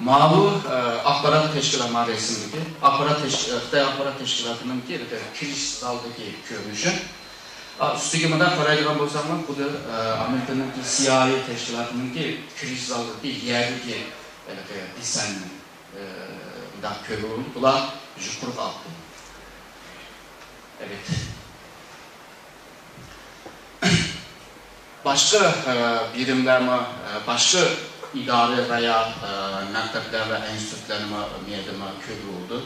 ماۋۇ، ئە، ئاخبارات تەشكىلات، ما رەسىمدىكى ئاخبارات تەش-، ئە، خىتاي ئاخبارات تەشكىلاتىنىڭكى كىرىش زالدىكى كۆرۈنۈشى. ئا، ئۈستىگە مۇنداق قارايدىغان بولساڭلار، بۇ، ئە، ئامېرىكىنىڭكى سىي ئاي ئەي تەشكىلاتىنىڭكى كىرىش زالدىكى يەردىكى ھېلىقى دېسەننى، ئە، مۇنداق كۆرۈۋېلىڭ. بۇلار يۇقىرىغا ئاپتۇ. ئەلۋەتتە. باشقا، ئە، بېرىملەرمۇ، ئە، باشقا ئىدارە ۋە يا، ئە، مەكتەپلەر ۋە ئىنستىتۇتلارنىمۇ مۇ يەردىمۇ كۆرۈۋالىدۇ.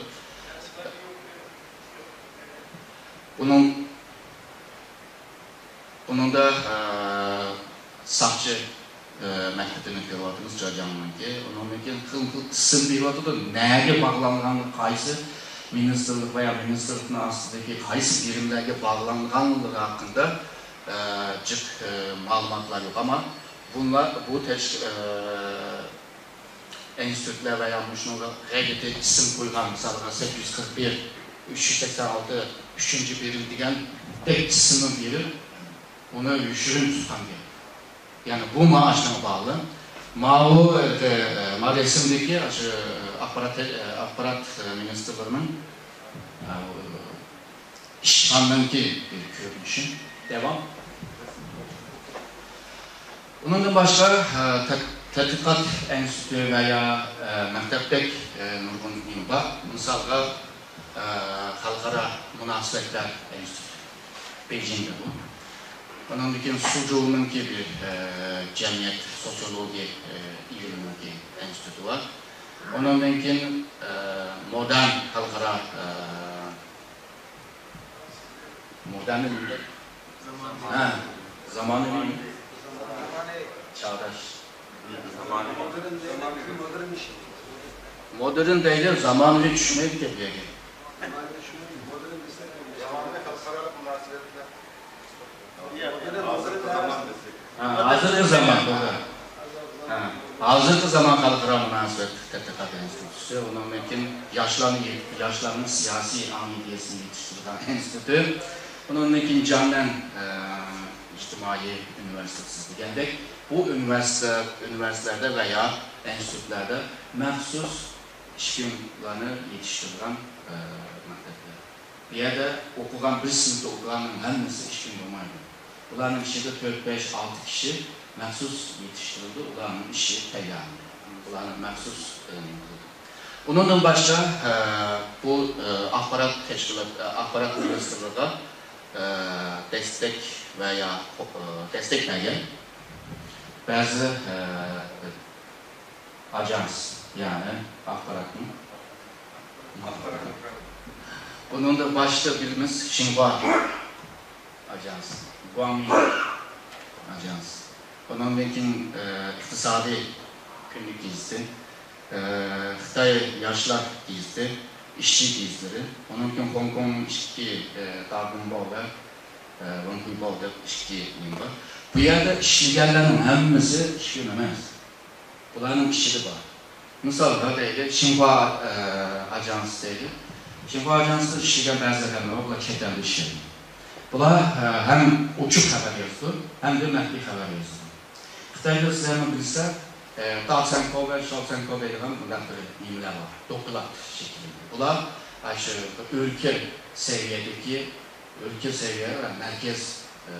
بۇنىڭ، بۇنىڭدا، ئە، ساقچى، ئە، مەكتىپىنى كۆرۈۋاتىمىز، جاجياڭنىڭكى. ئۇنىڭدىن كېيىن خىلمۇ خىل ئىسىم بېرىۋاتىدۇ. نەگە باغلانغانلىقى، قايسى مىنىستىرلىق ۋە يا مىنىستىرلىقنىڭ ئاستىدىكى قايسى بېرىملەرگە باغلانغانلىقى ھەققىدە، ئە، جىق، ئە، مەلۇماتلار يوق. ئەمما بۇلار، بۇ تەش-، ئە، ئىنستىتۇتلار ۋە يا مۇشۇنىڭغا غەيرىي ئىسىم قويغان، مىسالغا، سەككىز يۈز قىرىق بىر، ئۈچ يۈز سەكسەن ئالتە، ئۈچىنچى بېرىم دېگەندەك ئىسىمنى بېرىپ، ئۇنى يوشۇرۇن تۇتقان گەپ. يەنى بۇ مائاشنىڭ باغلىق. ماۋۇ، ئە، ما رەسىمدىكى شۇ ئاخبارات، ئە، ئاخبارات، ئە، مىنىستىرلىرىنىڭ، ئە، ئىشخانىنىڭكى بىر كۆرۈنۈشى. داۋام. ئۇنىڭدىن باشقا، ئە، تەت-، تەتقىقات ئىنستىتۇتى ۋە يا، ئە، مەكتەپتەك، ئە، نۇرغۇن نېمە بار. مىسالغا، ئە، خەلقئارا مۇناسىۋەتلەر ئىنستىتۇتى، بېيجىڭدا بۇ. ئۇنىڭدىن كېيىن سۇجۇنىڭكى بىر، ئە، جەمئىيەت سوتسىيولوگىيە، ئە، ئىلمىنىڭكى ئىنستىتۇتى بار. ئۇنىڭدىن كېيىن، ئە، مودېرن خەلقئارا، ئە، مودېرن نېمە؟ ھە، زامانىۋى. چاغداش. مودېرن دەيدۇ، زامانىۋى چۈشمەيدىكەن بۇ يەرگە. ھە، ھازىرقى زامان، توغرا. ھە، ھازىرقى زامان خەلقئارا مۇناسىۋەت تەتقىقات ئىنستىتۇتى، ئۇنىڭدىن كېيىن ياشلارنى، ياشلارنىڭ سىياسىي ئاڭ ئىدىيەسىنى يېتىشتۈرىدىغان ئىنستىتۇت، ئۇنىڭدىن كېيىن جياڭنەن، ئە، ئىجتىمائىي ئۇنىۋېرسىتېتى دېگەندەك، بۇ ئۇنىۋېرسىتېت، ئۇنىۋېرسىتېتلەردە ۋە يا ئىنستىتۇتلاردا مەخسۇس ئىشچىلارنى يېتىشتۈرىدىغان، ئە، مەكتەپلەر. بۇ يەردە ئوقۇغان، بىر سىنىپتا ئوقۇغاننىڭ ھەممىسى ئىشچى بولمايدۇ. بۇلارنىڭ ئىچىدە تۆت، بەش، ئالتە كىشى مەخسۇس يېتىشتۈرۈلىدۇ، ئۇلارنىڭ ئىشى تەييار. بۇلارنى مەخسۇس، ئە، نېمە قىلىدۇ. ئۇنىڭدىن باشقا، ئە، بۇ، ئە، ئاخبارات تەشكىلات، ئە، ئاخبارات مىنىستىرلىقىغا، ئە، دەستەك ۋە يا، ئە، دەستەك بەرگەن بەزى، ئە، ئاژانس، يەنى ئاخباراتنىڭ. بۇنىڭدا باشتا بىلىمىز شىنخۇا ئاژانسى، گۇاڭمىن ئاژانسى. ئۇنىڭدىن كېيىن، ئە، ئىقتىسادىي كۈنلۈك گېزىتى، ئە، خىتاي ياشلار گېزىتى، ئىشچى گېزىتلىرى. ئۇنىڭدىن كېيىن خوڭكوڭنىڭ ئىككى، ئە، داگۇنباۋ ۋە، ئە، ۋېنكۇيباۋ دەپ ئىككى نېمە بار. بۇ يەردە ئىشلىگەنلەرنىڭ ھەممىسى ئىشچى ئەمەس. بۇلارنىڭ ئىچىدە بار. مىسالغا دەيلى، شىنخۇا، ئە، ئاژانسى دەيلى. شىنخۇا ئاژانسىدا ئىشلىگەن بەزى ئادەملەر بار، بۇلار چەت ئەلدە ئىشلەيدۇ. بۇلار، ئە، ھەم ئوچۇق خەۋەر يازىدۇ، ھەمدە مەخپىي خەۋەر يازىدۇ. خىتايدا سىلەرمۇ بىلسە، ئە، تاۋ سەنكاۋ ۋە شاۋ سەنكاۋ دەيدىغان بۇنداق بىر نېمىلەر بار، دوكلات شەكلىدە. بۇلار، ئە، شۇ ئۆلكە سەۋىيەدىكى، ئۆلكە سەۋىيە ۋە مەركەز، ئە،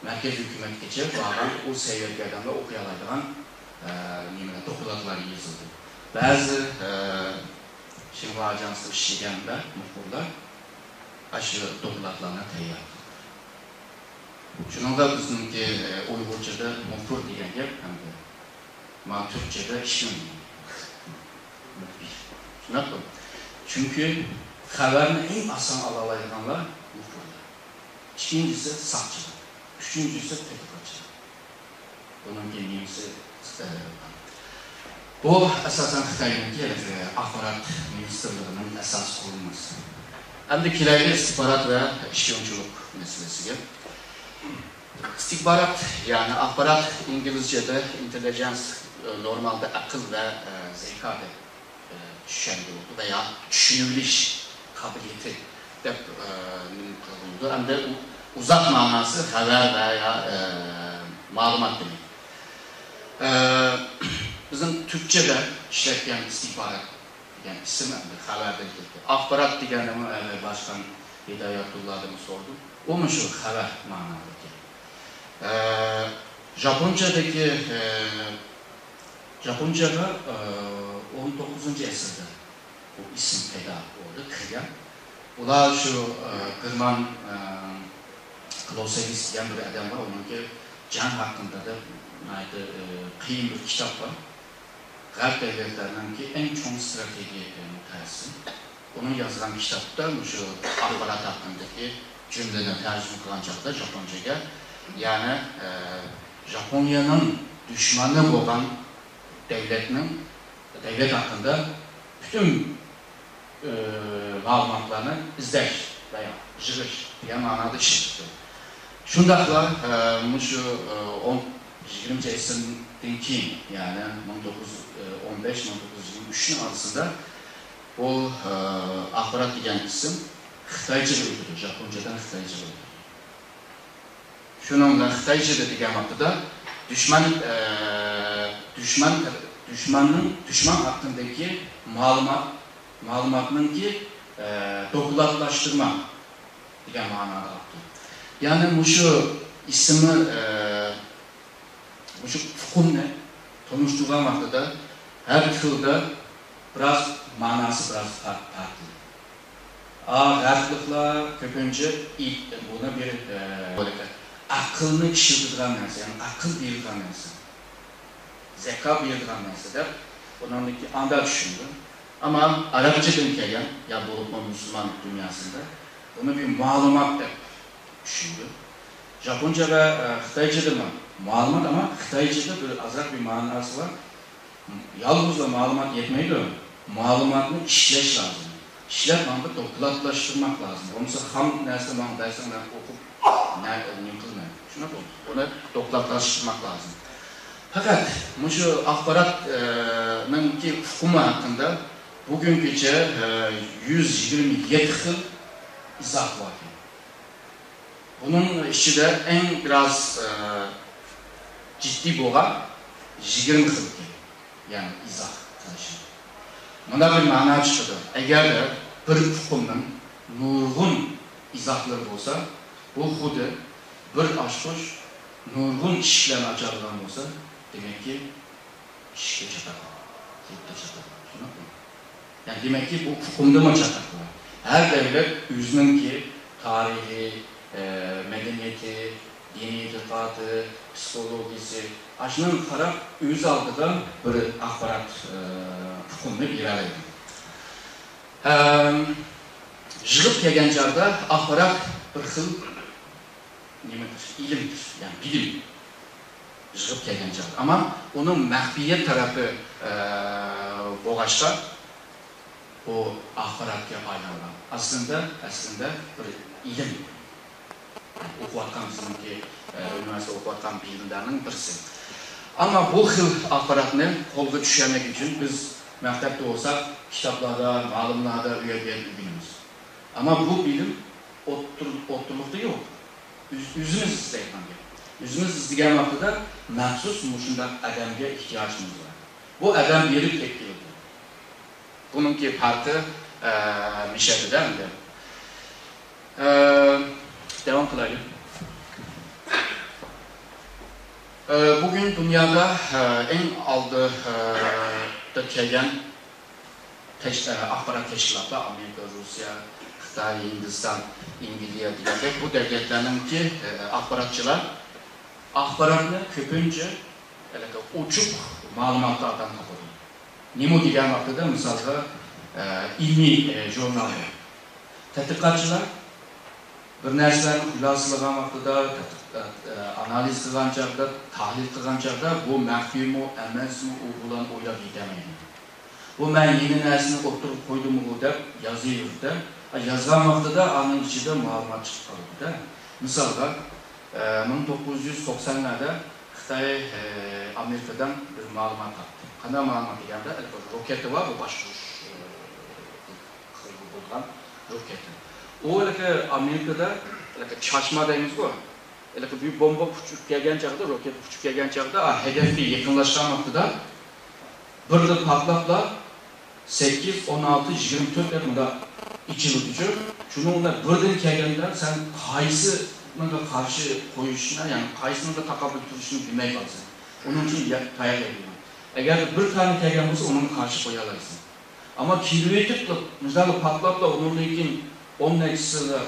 مەركەز ھۆكۈمەتكىچە بارغان ئۇ سەۋىيەدىكى ئادەملەر ئوقۇيالايدىغان، ئە، نېمىلەر، دوكلاتلار يېزىلدى. بەزى، ئە، شىنخۇا ئاژانسىدا ئىشلىگەن مۇخبىرلار ئاشۇ دوكلاتلارنى تەييار قىلدى. شۇنىڭغا بىزنىڭكى، ئە، ئۇيغۇرچىدا مۇخبىر دېگەن گەپ ھەمدە ما تۈركچىدە ئىشچى. شۇنداققۇ؟ چۈنكى خەۋەرنى ئەڭ ئاسان ئالالايدىغانلار مۇخبىرلار. ئىككىنچىسى ساقچىلار. ئۈچىنچىسى تەتقىقاتچىلار. بۇنىڭ كېيىن نېمىسى خىتايلار. بۇ ئاساسەن خىتاينىڭكى ئاخبارات مىنىستىرلىقىنىڭ ئاساسىي قۇرۇلمىسى. ئەمدى كېلەيلى ئىستىخبارات ۋە شپىيونچىلىق مەسىلىسىگە. ئىستىخبارات، يەنى ئاخبارات، ئىنگلىزچىدە ئىنتېللىجېنس، نورمالدا ئەقىل ۋە، ئە، زېكا دەپ، ئە، چۈشەندۈرۈلىدۇ ۋە يا چۈشىنىۋېلىش قابىلىيىتى دەپ، ئە، نېمە قىلىنىدۇ. ئەمدى ئۇ ئۇزاق مەناسى خەۋەر ۋە يا، ئە، مەلۇمات دېمەك. ئە، بىزنىڭ تۈركچىدە ئىشلەتكەن ئىستىخبارات دېگەن ئىسىم ئەمدى خەۋەردىن كەلگەن. ئاخبارات دېگەننىمۇ ئەۋۋەل باشقان ھىدايەتۇللادىنمۇ سورىدىم. ئۇمۇ شۇ خەۋەر مەنالىق گەپ. ئە، ژاپونچەدىكى، ئە، ژاپونچەدە، ئە، ئون توققۇزىنچى ئەسىردە بۇ ئىسىم پەيدا بولدى، كىرگەن. ئۇلار شۇ، ئە، گېرمان، ئە، كلوسېۋىس دېگەن بىر ئادەم بار، ئۇنىڭكى جەڭ ھەققىدە دەپ ناھايىتى، ئە، قىيىن بىر كىتاب بار. غەرب دۆلەتلىرىنىڭكى ئەڭ چوڭ ئىستراتېگىيە مۇتەخەسسىسى. ئۇنىڭ يازغان كىتابتا مۇشۇ ئاخبارات ھەققىدىكى جۈملىنى تەرجىمە قىلغان چاغدا ژاپونچىگە، يەنى، ئە، ژاپونىيەنىڭ دۈشمىنى بولغان دۆلەتنىڭ، دۆلەت ھەققىدە پۈتۈن، ئە، مەلۇماتلارنى ئىزدەش ۋە يا يىغىش دېگەن مەنادا ئىشلىتىپتۇ. شۇنداقلا، ئە، مۇشۇ، ئە، ئون، يىگىرمىنچى ئەسىردىن كېيىن، يەنى مىڭ توققۇز يۈز ئون بەش، مىڭ توققۇز يۈز يىگىرمە ئۈچنىڭ ئارىسىدا بۇ، ئە، ئاخبارات دېگەن ئىسىم خىتايچىغا ئۆتىدۇ، ژاپونچىدىن خىتايچىغا ئۆتىدۇ. شۇنىڭ بىلەن خىتايچىدا دېگەن ۋاقتىدا دۈشمەن، ئە، دۈشمەن، دۈشمەننىڭ، دۈشمەن ھەققىدىكى مەلۇمات، مەلۇماتنىڭكى، ئە، دوكلاتلاشتۇرما دېگەن مەنادا ئاپتۇ. يەنى مۇشۇ ئىسىمنى، ئە، مۇشۇ ئۇقۇمنى تونۇشتۇرغان ۋاقتىدا ھەر خىلدا بىراز مەناسى بىراز پەر-، پەرقلىق. ئا، غەربلىكلەر كۆپىنچە ئىت، بۇنى بىر، ئە، ئەقىلنى ئىشلىتىدىغان نەرسە، يەنى ئەقىل بېرىدىغان نەرسە، زەكا بېرىدىغان نەرسە دەپ ئۇنىڭدىكى ئانداق چۈشىنىدۇ. ئەمما ئەرەبچىدىن كەلگەن، يا بولۇپمۇ مۇسۇلمان دۇنياسىدا بۇنى بىر مەلۇمات دەپ چۈشىنىدۇ. ژاپونچە ۋە، ئە، خىتايچىدىمۇ مەلۇمات، ئەمما خىتايچىدا بىر ئازراق بىر مەناسى بار. يالغۇزلا مەلۇمات يەتمەيدۇ. مەلۇماتنى ئىشلەش لازىم. ئىشلەپ، ماڭا بىر دوكلاتلاشتۇرماق لازىم. بولمىسا خام نەرسىنى ماڭا بەرسەڭ، مەن ئوقۇپ، نە-، نېمە قىلىمەن؟ شۇنداقمۇ؟ ئۇنى دوكلاتلاشتۇرماق لازىم. پەقەت مۇشۇ ئاخبارات، ئە، نىڭكى ئۇقۇمى ھەققىدە بۈگۈنگىچە، ئە، يۈز يىگىرمە يەتتە خىل ئىزاھ باركەن. بۇنىڭ ئىچىدە ئەڭ بىراز، ئە، جىددىي بولغان يىگىرمە خىل ئىكەن، يەنى ئىزاھ قىلىشى. مۇنداق بىر مەنا چىقىدۇ، ئەگەردە بىر ئۇقۇمنىڭ نۇرغۇن ئىزاھلىرى بولسا، بۇ خۇددى بىر ئاچقۇچ نۇرغۇن ئىشىكلەرنى ئاچالىغان بولسا، دېمەككى، ئىشىككە چاتاق، كىلىتكە چاتاق. شۇنداقمۇ؟ يەنى دېمەككى، بۇ ئۇقۇمدىمۇ چاتاق بار. ھەر دەۋلەت ئۆزىنىڭكى تارىخى، ئە، مەدەنىيىتى، دىنىي ئېتىقادى، پسىخولوگىيىسى، ئاشۇنىڭغا قاراپ ئۆز ئالدىدا بىر ئاخبارات، ئە، ئۇقۇمنى بېرەلەيدۇ. ئەم، يىغىپ كەلگەن چاغدا ئاخبارات بىر خىل نېمىدۇر، ئىلىمدۇر، يەنى بىلىم يىغىپ كەلگەن چاغدا. ئەمما ئۇنىڭ مەخپىيەت تەرىپى، ئە، بولغاچقا، بۇ ئاخباراتقا ئايلانغان. ئەسلىدە، ئەسلىدە بىر ئىلىم. ئوقۇۋاتقان بىزنىڭكى، ئە، ئۇنىۋېرسىتېتتا ئوقۇۋاتقان بىلىملەرنىڭ بىرسى. ئەمما بۇ خىل ئاخباراتنى قولغا چۈشۈرمەك ئۈچۈن بىز مەكتەپتە بولساق، كىتابلاردا، مۇئەللىملەردىن ئۆگەنگەن ئۆگىنىمىز. ئەمما بۇ بىلىم ئوتتۇر-، ئوتتۇرىلىقتا يوق. ئۆز-، ئۆزىمىز ئىزدەيدىغان گەپ. ئۆزىمىز ئىزدىگەن ۋاقتىدا مەخسۇس مۇشۇنداق ئادەمگە ئېھتىياجىمىز بار. بۇ ئادەم بېرىپ تېپىپ كېلىدۇ. بۇنىڭكى پەرقى، ئە، مىشەدىدە ئەمدى. ئە، داۋام قىلايلى. ئە، بۈگۈن دۇنيادا، ئە، ئەڭ ئالدى، ئە، دا كەلگەن تەش-، ئە، ئاخبارات تەشكىلاتلار، ئامېرىكا، روسىيە، خىتاي، ھىندىستان، ئەنگلىيە دېگەندەك بۇ دۆلەتلەرنىڭكى، ئە، ئاخباراتچىلار ئاخباراتنى كۆپىنچە ھېلىقى ئوچۇق مەلۇماتلاردىن تاپىدۇ. نېمە دېگەن ۋاقتىدا، مىسالغا، ئە، ئىلمىي، ئە، ژۇرنالدا تەتقىقاتچىلار بىر نەرسىلەرنى خۇلاسىلىغان ۋاقتىدا، تەتقىق-، ئە، ئانالىز قىلغان چاغدا، تەھلىل قىلغان چاغدا بۇ مەخپىيمۇ، ئەمەسمۇ، ئۇ بۇلارنى ئويلاپ يېتەلمەيدۇ. بۇ مەن يېڭى نەرسىنى ئوتتۇرىغا قويدۇمغۇ دەپ يازىۋېرىدۇ-دە. يازغان ۋاقتىدا ئانىڭ ئىچىدە مەلۇمات چىقىپ قالىدۇ-دە. مىسالغا، مىڭ توققۇز يۈز توقسانلاردا خىتاي ئامېرىكىدىن بىر مەلۇمات تاپتى. قانداق مەلۇمات دېگەندە، ھېلىقى روكېتى بار، بۇ باشقۇرۇش قۇرۇلغۇ بولغان روكېتى. ئۇ ھېلىقى ئامېرىكىدا ھېلىقى چاچما دەيمىزغۇ، ھېلىقى بىر بومبا ئۇچۇپ كەلگەن چاغدا، روكېت ئۇچۇپ كەلگەن چاغدا، ھەدەپكە يېقىنلاشقان ۋاقتىدا بىردىن پارتلاپلا، سەككىز، ئون ئالتە، يىگىرمە تۆت دەپ مۇنداق ئېچىلىدۇچۇ. شۇنىڭ بىلەن بىردىن كەلگەندە سەن قايسىنىڭغا قارشى قويۇشنى، يەنى قايسىنىڭغا تاقابىل تۇرۇشنى بىلمەي قالىسەن. ئۇنىڭ ئۈچۈن يا-، تاياق يەيدىغان. ئەگەر بىر تانە كەلگەن بولسا، ئۇنىڭغا قارشى قويالايسەن. ئەمما كېلىۋېتىپلا، مۇشۇنداقلا پارتلاپلا، ئۇنىڭدىن كېيىن ئون نەچچىسىلا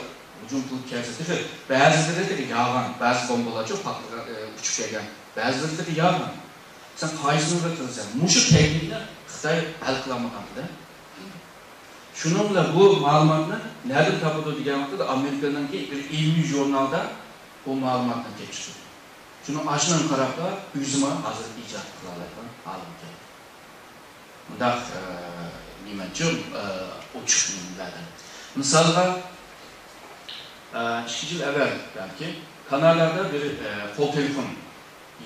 ھۇجۇم قىلىپ كەلسە، تېخى بەزىلىرى تېخى ياغان، بەزى بومبىلارچۇ پارتلىغان، ئە، ئۇچۇپ كەلگەن، بەزىلىرى تېخى ياغان. سەن قايسىنىڭغا قىلىسەن؟ مۇشۇ تەكلىپنى خىتاي ھەل قىلالمىغانتىدە. شۇنىڭ بىلەن بۇ مەلۇماتنى نەدىن تاپىدۇ دېگەن ۋاقىتتا، ئامېرىكىنىڭكى بىر ئىلمىي ژۇرنالدا بۇ مەلۇماتنى تېپىشتۇردى. شۇنىڭ ئاشۇنىڭغا قاراپلا ئۆزىمۇ ھازىر ئىجاد قىلالايدىغان ھالىمغا كەلدى. مۇنداق، ئە، نېمە ئۈچۈن، ئە، ئوچۇق نېمىلەردە. مىسالغا، ئە، ئىككى يىل ئەۋۋەل بەلكى كانادادا بىر، ئە، قول تېلېفون،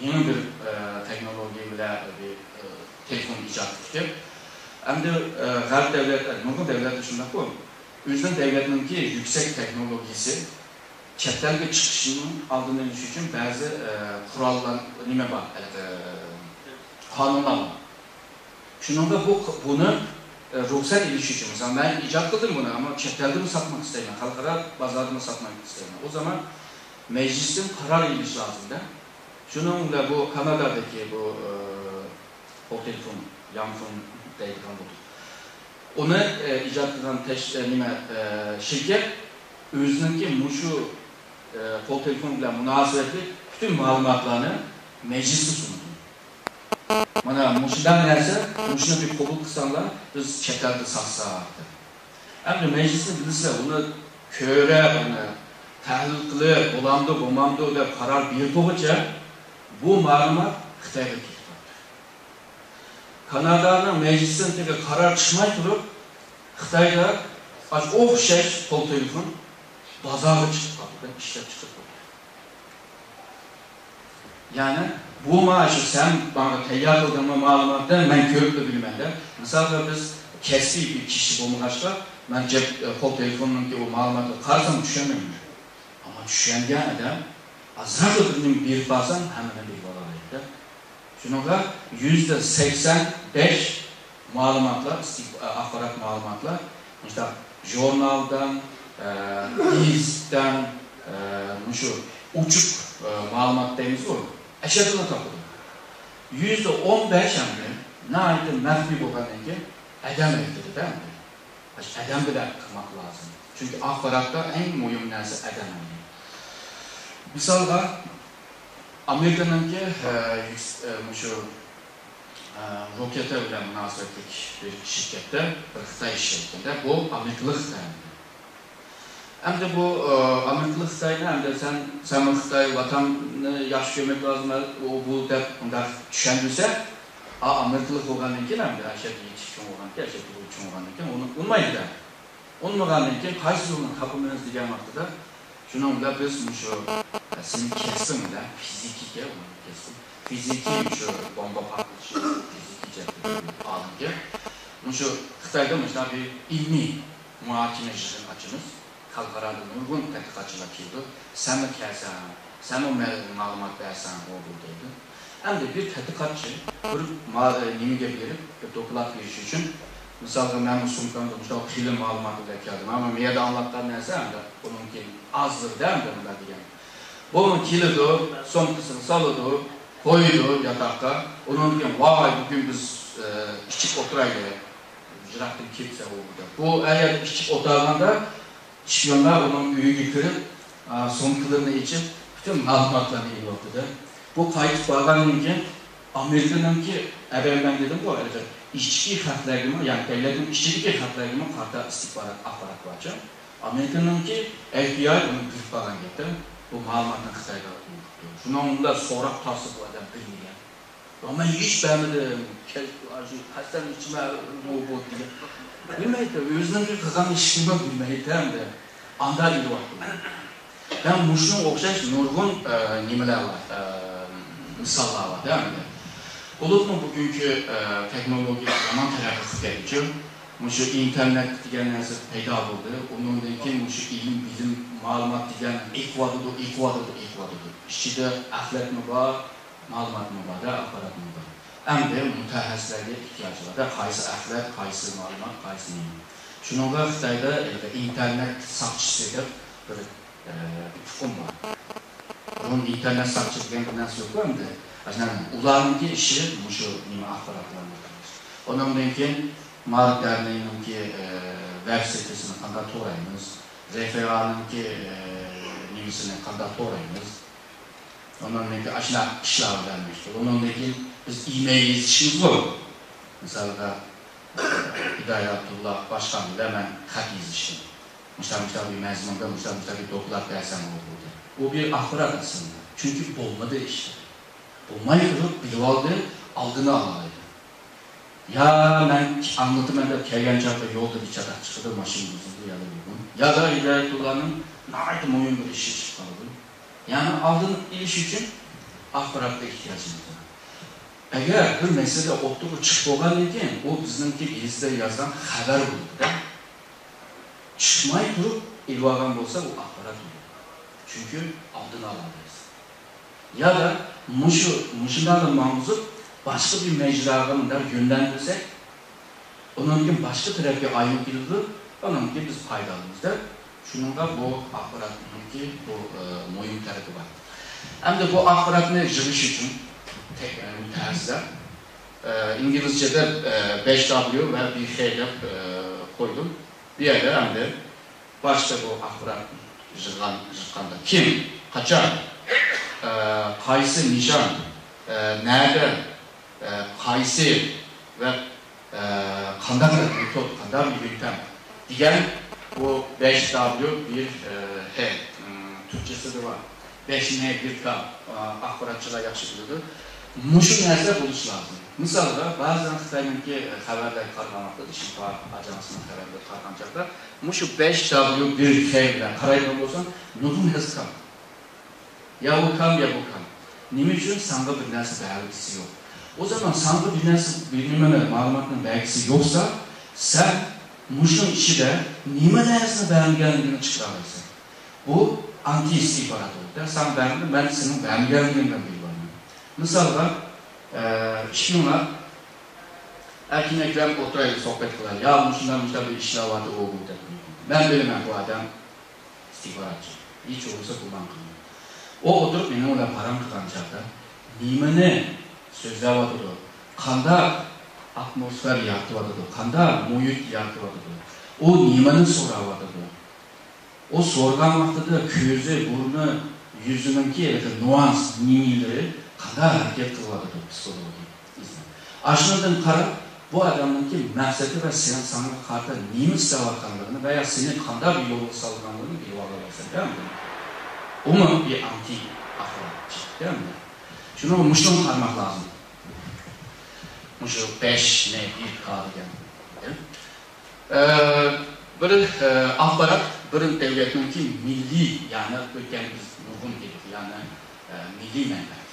يېڭى بىر، ئە، تېخنولوگىيە بىلەن بىر، ئە، تېلېفون ئىجاد قىلدى. ئەمدى، ئە، غەرب دەۋلەت، نۇرغۇن دەۋلەتلەر شۇنداققۇ، ئۆزىنىڭ دەۋلىتىنىڭكى يۈكسەك تېخنولوگىيىسى چەت ئەلگە چىقىشىنىڭ ئالدىنى ئېلىش ئۈچۈن بەزى، ئە، قوراللار، نېمە بار، ھېلىقى، قانۇنلار بار. شۇنىڭدا بۇ، بۇنى، ئە، رۇخسەت ئېلىش ئۈچۈن، مىسال، مەن ئىجاد قىلدىم بۇنى، ئەمما چەت ئەلدىمۇ ساتماق ئىستەيمەن، خەلقئارا بازاردىمۇ ساتماق ئىستەيمەن. ئۇ زامان مەجلىستىن قارار ئېلىش لازىمدا. شۇنىڭ بىلەن بۇ كانادادىكى بۇ، ئە، قول تېلېفون، يانفون دەيدىغان بولدۇق. ئۇنى، ئە، ئىجاد قىلغان تەش-، ئە، نېمە، ئە، شىركەت ئۆزىنىڭكى مۇشۇ، ئە، قول تېلېفون بىلەن مۇناسىۋەتلىك پۈتۈن مەلۇماتلارنى مەجلىسكە سۇنىدۇ. مانا مۇشۇنداق نەرسە، مۇشۇنى بىر قوبۇل قىلساڭلار، بىز چەت ئەلدە ساتساق دەپ. ئەمدى مەجلىسنى بىلىسىلەر، ئۇنى كۆرۈپ، ئۇنى تەھلىل قىلىپ، بولامدۇ، بولمامدۇ دەپ قارار بېرىدىغۇچە بۇ مەلۇمات خىتايغا كېتىپ قاپتۇ. كانادانىڭ مەجلىسىدىن تېخى قارار چىقماي تۇرۇپ، خىتايدا ئاشۇ ئوخشاش قول تېلېفون بازارغا چىقىپ قاپتۇ، ئىشلەپ چىقىپ قاپتۇ. يەنى بۇ مانا شۇ سەن ماڭا تەييار قىلدىڭمۇ مەلۇماتنى، مەن كۆرۈپلا بىلىمەن دە. مىسالغا بىز كەسپىي بىر كىشى بولمىغاچقا، مەن جەپ-، قول تېلېفوننىڭكى ئۇ مەلۇماتىغا قارىسام چۈشەنمەيمەن. ئەمما چۈشەنگەن ئادەم ئازراقلا بىر نېمە بېرىپ بارسام، ھەممىنى بىلىپ ئالالايدۇ. شۇنىڭغا يۈزدە سەكسەن بەش مەلۇماتلار، ئىستىك-، ئاخبارات مەلۇماتلار مۇشۇنداق ژۇرنالدىن، ئە، گېزىتتىن، ئە، مۇشۇ ئوچۇق، ئە، مەلۇمات دەيمىزغۇ، ئەشەدىلا تاپىدۇ. يۈزدە ئون بەش ئەمدى ناھايىتى مەخپىي بولغاندىن كېيىن ئادەم ئېيتىدۇ-دە ئەمدى. ئادەم بىلەن قىلماق لازىم. چۈنكى ئاخباراتتا ئەڭ مۇھىم نەرسە ئادەم. مىسالغا، ئامېرىكىنىڭكى، ئە، يۈكس-، ئە، مۇشۇ، ئە، روكېتا بىلەن مۇناسىۋەتلىك بىر شىركەتتە بىر خىتاي ئىشلەيدىكەن-دە، بۇ ئامېرىكىلىق خىتاي. ئەمدى بۇ، ئە، ئامېرىكىلىق خىتاينى ئەمدى سەن، سەنمۇ خىتاي ۋاتاننى ياخشى كۆرمەك لازىم، ئۇ، بۇ دەپ مۇنداق چۈشەندۈرسە، ئا، ئامېرىكىلىق بولغاندىن كېيىن ئەمدى ئەشەددىي يېتىشىپ چوڭ بولغاندىكىن، ئەشەددىي بولۇپ چوڭ بولغاندىن كېيىن ئۇنى ئۇنىمايدۇ-دە. ئۇنىمىغاندىن كېيىن قايسى يولنى تاپىمىز دېگەن ۋاقتىدا، شۇنىڭ بىلەن بىز مۇشۇ، ئە، سېنىڭ كەسپىڭ بىلەن فىزىكىكە ئۇنىڭ كەسپى. فىزىكىي مۇشۇ بومبا پارتلىتىش فىزىكىي جەھەتتىن ئالىمكەن. مۇشۇ خىتايدا مۇشۇنداق بىر ئىلمىي مۇھاكىمە يىغىنى ئاچىمىز. خەلقئارادىن نۇرغۇن تەتقىقاتچىلار كېلىدۇ. سەنمۇ كەلسەڭ، سەنمۇ مە-، مەلۇمات بەرسەڭ بولىدۇ دەيدۇ. ئەمدى بىر تەتقىقاتچى بىر ما-، نېمىگە بېرىپ، بىر دوكلات بېرىش ئۈچۈن، مىسالغا، مەنمۇ سومكامدا مۇشۇنداق قېلىن مەلۇمات بىلەن كەلدىم. ئەمما مەيەردە ئاڭلاتقان نەرسە ئەمدى ئۇنىڭكى ئازدۇر-دە ئەمدى مۇنداق دېگەن. بۇمۇ كېلىدۇ، سومكىسىنى سالىدۇ، قويىدۇ ياتاققا. ئۇنىڭدىن كېيىن، ۋاي، بۈگۈن بىز، ئە، ئىچىپ ئولتۇرايلى. يىراقتىن كەتسە ئۇ دەپ. بۇ ئەگەر ئىچىپ ئولتۇرغاندا، شپىيونلار ئۇنىڭ ئۆيىگە كىرىپ، ئا، سومكىلىرىنى ئېچىپ، پۈتۈن مەلۇماتلارنى ئېلىۋاپتۇ-دە. بۇ قايتىپ بارغاندىن كېيىن، ئامېرىكىنىڭكى، ئەگەر مەن دېدىمغۇ، ھېلىقى ئىچكى خەقلەرگىمۇ، يەنى دۆلەتنىڭ ئىچىدىكى خەقلەرگىمۇ قارىتا ئىستىخبارات ئاخبارات بارچۇ. ئامېرىكىنىڭكى ئېف بى ئاي ئۇنى بىلىپ قالغان گەپتە، بۇ مەلۇماتنى خىتايغا ئۇنتۇپتۇ. شۇنىڭ بىلەن سوراق تارتسا بۇ ئادەم بىلمىگەن. يا، مەن ھېچ بەرمىدىم. كەل-، ئاشۇ قەستەن ئىچمە، بۇ، بۇ دېگەن. بىلمەيدۇ، ئۆزىنىڭ قىلغان ئىشىنىمۇ بىلمەيدۇ ئەمدى. ئاندا ئېلىۋاپتۇ. ھەم مۇشۇنىڭغا ئوخشاش نۇرغۇن، ئە، نېمىلەر بار، ئە، مىساللار بار-دە ئەمدى. بولۇپمۇ بۈگۈنكى، ئە، تېخنولوگىيە يامان تەرەققىي قىلىپ كەتكۈچە، مۇشۇ ئىنتېرنېت دېگەن نەرسە پەيدا بولدى. ئۇنىڭدىن كېيىن مۇشۇ ئىلىم، بىلىم، مەلۇمات دېگەن ئېقىۋاتىدۇ، ئېقىۋاتىدۇ، ئېقىۋاتىدۇ. ئىچىدە ئەخلەتمۇ بار، مەلۇماتمۇ بار-دە، ئاخباراتمۇ بار. ئەمدى مۇتەخەسسىسلەرگە ئېھتىياج بار-دە، قايسى ئەخلەت، قايسى مەلۇمات، قايسى نېمە. شۇنىڭغا خىتايدا ھېلىقى ئىنتېرنېت ساقچىسى دەپ بىر، ئە، ئۇقۇم بار. بۇرۇن ئىنتېرنېت ساقچى دېگەن بىر نەرسە يوققۇ ئەمدى. ئاشۇنداق ئۇلارنىڭكى ئىشى مۇشۇ نېمە ئاخباراتلارنى قىلىش. ئۇنىڭدىن كېيىن مارك دەرنىنىڭكى، ئە، ۋېب سېتىسىنى قانداق تورايمىز، رېفېرانىڭكى، ئە، نېمىسىنى قانداق تورايمىز. ئۇنىڭدىن كېيىن ئاشۇنداق ئىشلار بىلەن مەشغۇل. ئۇنىڭدىن كېيىن بىز ئىمېيل يېزىشىمىز بار. مىسالغا، ئىدارە ئابدۇللا باشقان بىلەن مەن خەت يېزىشتىم. مۇشۇنداق، مۇشۇنداق بىر مەزمۇندا، مۇشۇنداق، مۇشۇنداق بىر دوكلات بەرسەڭ بولىدۇ دەپ. ئۇ بىر ئاخبارات ئەسلىدە. چۈنكى بولمىدى ئىشلار. بولماي تۇرۇپ بىلىۋالدى، ئالدىنى ئالالايدۇ. يا مەن ئاڭلىتىمەن دەپ كەلگەن چاغدا يولدا بىر چاتاق چىقىدۇ، ماشىنا بۇزۇلدى يا بولمىدى. يا دا ھىدايەتۇللانىڭ ناھايىتى مۇھىم بىر ئىشى چىقىپ قالىدۇ. يەنى ئالدىنى ئېلىش ئۈچۈن ئاخباراتقا ئېھتىياجىمىز بار. ئەگەر بىر مەسىلە ئوتتۇرىغا چىقىپ بولغاندىن كېيىن، ئۇ بىزنىڭكى گېزىتتە يازغان خەۋەر بولىدۇ-دە. چىقماي تۇرۇپ ئېلىۋالغان بولسا، ئۇ ئاخبارات بولىدۇ. چۈنكى ئالدىنى ئالالايسىز. يا دا مۇشۇ، مۇشۇنداقلا ماڭغۇزۇپ، باشقا بىر مەجراغا مۇنداق يۆنلەندۈرسەك، ئۇنىڭدىن باشقا تەرەپكە ئايلىنىپ كېتىدۇ، ئۇنىڭدىن بىز پايدا ئالىمىز دەپ، شۇنىڭغا بۇ ئاخباراتنىڭكى بۇ، ئە، مۇھىم تەرىپى بار. ئەمدى بۇ ئاخباراتنى يىغىش ئۈچۈن تەك-، ئە، مۇتەخەسسىسلەر، ئە، ئىنگلىزچەدە، ئە، بەش دابليۇ ۋە بى خې دەپ، ئە، قويدۇم. بۇ يەردە ئەمدى باشتا بۇ ئاخبارات يىغغان، يىغقاندا كىم، قاچان، ئە، قايسى نىشان، ئە، نەدە، ئە، قايسى ۋە، ئە، قانداق بىر مېتود، قانداق بىر يۆنتەم دېگەن بۇ بەش دابليۇ بىر، ئە، خې، ئىم، تۈركچىسىدە بار. بەش نە بىر كا، ئە، ئاخباراتچىلار ياخشى بىلىدۇ. مۇشۇ نەرسە بولۇشى لازىم. مىسالغا، بەزەن خىتاينىڭكى خەۋەرلەرگە قارىغان ۋاقتىدا، شىنخۇا ئاژانسىنىڭ خەۋەرلىرىگە قارىغان چاغدا، مۇشۇ بەش دابليۇ بىر خې بىلەن قارايدىغان بولساڭ، نۇرغۇن نەرسە كام. يا ئۇ كام، يا بۇ كام. نېمە ئۈچۈن؟ ساڭا بىر نەرسە بەرگۈسى يوق. ئۇ زامان ساڭا بىر نەرسە، بىر نېمىنى، مەلۇماتنىڭ بەرگۈسى يوقسا، سەن مۇشۇنىڭ ئىچىدە نېمە نەرسىنى بەرمىگەنلىكىنى چىقىرالايسەن. بۇ ئانتى ئىستىخبارات بولىدۇ. ساڭا بەرمىدىم، مەن سېنىڭ بەرمىگەنلىكىڭدىن بىلىۋالىمەن. مىسالغا، ئە، ئىككىڭلار ئەركىن ئەكرەم ئولتۇرايلى، سۆھبەت قىلايلى. يا، مۇشۇنداق، مۇشۇنداق بىر ئىشلار بار، ئۇ، بۇ دەپ. مەن بىلىمەن، بۇ ئادەم ئىستىخباراتچى. ھېچ بولمىسا گۇمان قىلماڭ. ئۇ ئولتۇرۇپ مېنىڭ بىلەن پاراڭ قىلغان چاغدا نېمىنى سۆزلەۋاتىدۇ، قانداق ئاتموسفېرا يارىتىۋاتىدۇ، قانداق مۇھىت يارىتىۋاتىدۇ، ئۇ نېمىنى سوراۋاتىدۇ، ئۇ سورىغان ۋاقتىدا كۆزى، بۇرنى، يۈزىنىڭكى ھېلىقى نۇئانس، نېمىلىرى قانداق ھەرىكەت قىلىۋاتىدۇ پسىخولوگىيە ئىزنى. ئاشۇنىڭدىن قاراپ، بۇ ئادەمنىڭكى مەقسىتى ۋە سېنىڭ، ساڭا قارىتا نېمە ئىستەۋاتقانلىقىنى ۋە يا سېنى قانداق بىر يولغا سالىدىغانلىقىنى بىلىۋالالايسەن، دەمدۇ؟ ئۇمۇ بىر ئانتى ئاخباراتچى، دەمدۇ؟ شۇنىڭغا مۇشۇنى قارىماق لازىم. مۇشۇ بەش نە بىر كا دېگەن. ئە، بىر، ئە، ئاخبارات بىر دەۋلەتنىڭكى مىللىي، يەنى ئۆتكەندە بىز نۇرغۇن دېدۇق، يەنى، ئە، مىللىي مەنپەئەت.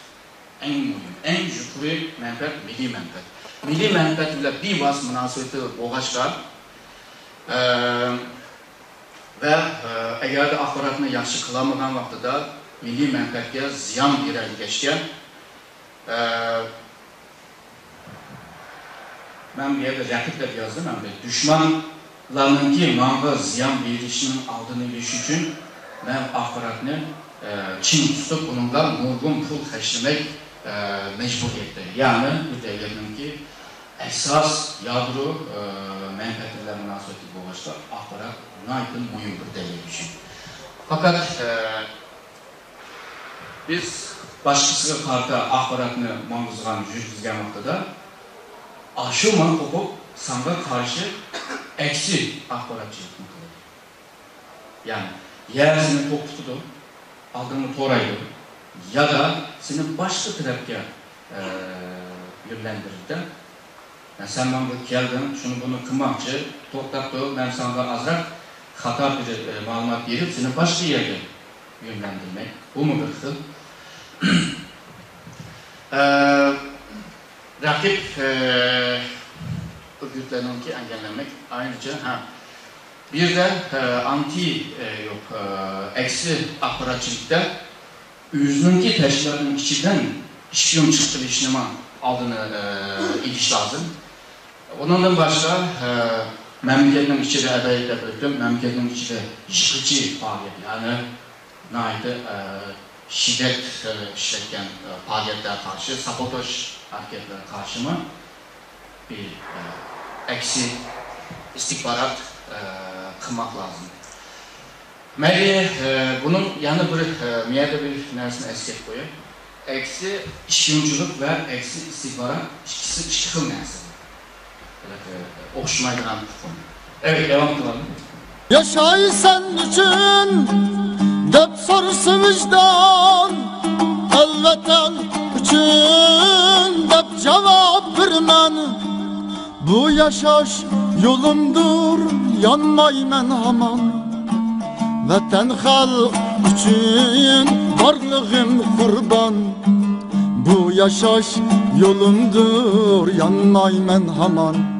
ئەڭ مۇھىم، ئەڭ يۇقىرى مەنپەئەت مىللىي مەنپەئەت. مىللىي مەنپەئەت بىلەن بىۋاسىتە مۇناسىۋىتى بولغاچقا، ئە، ۋە، ئە، ئەگەردە ئاخباراتنى ياخشى قىلالمىغان ۋاقتىدا مىللىي مەنپەئەتكە زىيان بېرەلىگەچكە، ئە، مەن بۇ يەردە رەقىب دەپ يازدىم، ئەمدى دۈشمانلارنىڭكى ماڭا زىيان بېرىشىنىڭ ئالدىنى ئېلىش ئۈچۈن مەن ئاخباراتنى، ئە، چىڭ تۇتۇپ، ئۇنىڭغا نۇرغۇن پۇل خەجلىمەك، ئە، مەجبۇرىيەتتە. يەنى بۇ دەۋلەتنىڭكى ئاساس يادرو، ئە، مەنپەئەتى بىلەن مۇناسىۋەتلىك بولغاچقا، ئاخبارات ناھايىتى مۇھىم بىر دەۋلەت ئۈچۈن. پەقەت، ئە، بىز باشقىسىغا قارىتا ئاخباراتنى ماڭغۇزغان، يۈرگۈزگەن ۋاقتىدا، ئاشۇ ماڭا قوپۇپ، ساڭا قارشى ئەكسى ئاخباراتچىلىقنى قىلىدۇ. يەنى، يا سېنى توختىتىدۇ، ئالدىڭنى تورايدۇ، يا دا سېنى باشقا تەرەپكە، ئە، يۆنلەندۈرىدۇ. يا سەن ماڭا كەلدىڭ، شۇنى بۇنى قىلماقچى، توختاپ تۇر، مەن ساڭا ئازراق خاتا بىر، ئە، مەلۇمات بېرىپ، سېنى باشقا يەرگە يönlendirmek. بۇمۇ بىر خىل. ئە، رەقىب، ئە، ئۆرگۈتلەرنىڭكى ئەنگەللەنمەك. ئاينىچە، ھە. بىر دە، ئە، ئانتى، ئە، يوق، ئە، ئەكسى ئاخباراتچىلىكتا ئۆزىنىڭكى تەشكىلاتنىڭ ئىچىدىن ئىشپىيون چىقىپ قېلىشنىمۇ ئالدىنى، ئە، ئېلىش لازىم. ئۇنىڭدىن باشقا، ئە، مەملىكەتنىڭ ئىچىدە ئەبەيت دەپ ئۆتتۈم، مەملىكەتنىڭ ئىچىدە يىقىتقۇچى پائالىيەت، يەنى ناھايىتى، ئە، شىددەت، ئە، ئىشلەتكەن، ئە، پائالىيەتلەرگە قارشى، سابوتاژ ھەرىكەتلىرىگە قارشىمۇ بىر، ئە، ئەكسى ئىستىخبارات، ئە، قىلماق لازىم. مەيلى، ئە، بۇنىڭ يەنە بىر، ئە، مۇ يەردە بىر نەرسىنى ئەسكەرتىپ قوياي. ئەكسى ئىشپىيونچىلىق ۋە ئەكسى ئىستىخبارات ئىككىسى ئىككى خىل نەرسە. بىراق، ئە، ئوخشىمايدىغان ئۇقۇم. ئەۋەت، داۋام قىلالىم. ياشايسەن ئۈچۈن دەپ سورىسا ۋىجدان، ئەل ۋەتەن ئۈچۈن دەپ جاۋاب بېرىمەن. بۇ ياشاش يولۇمدۇر، يانمايمەن ھامان. ۋەتەن، خەلق ئۈچۈن بارلىقىم قۇربان. بۇ ياشاش يولۇمدۇر، يانمايمەن ھامان.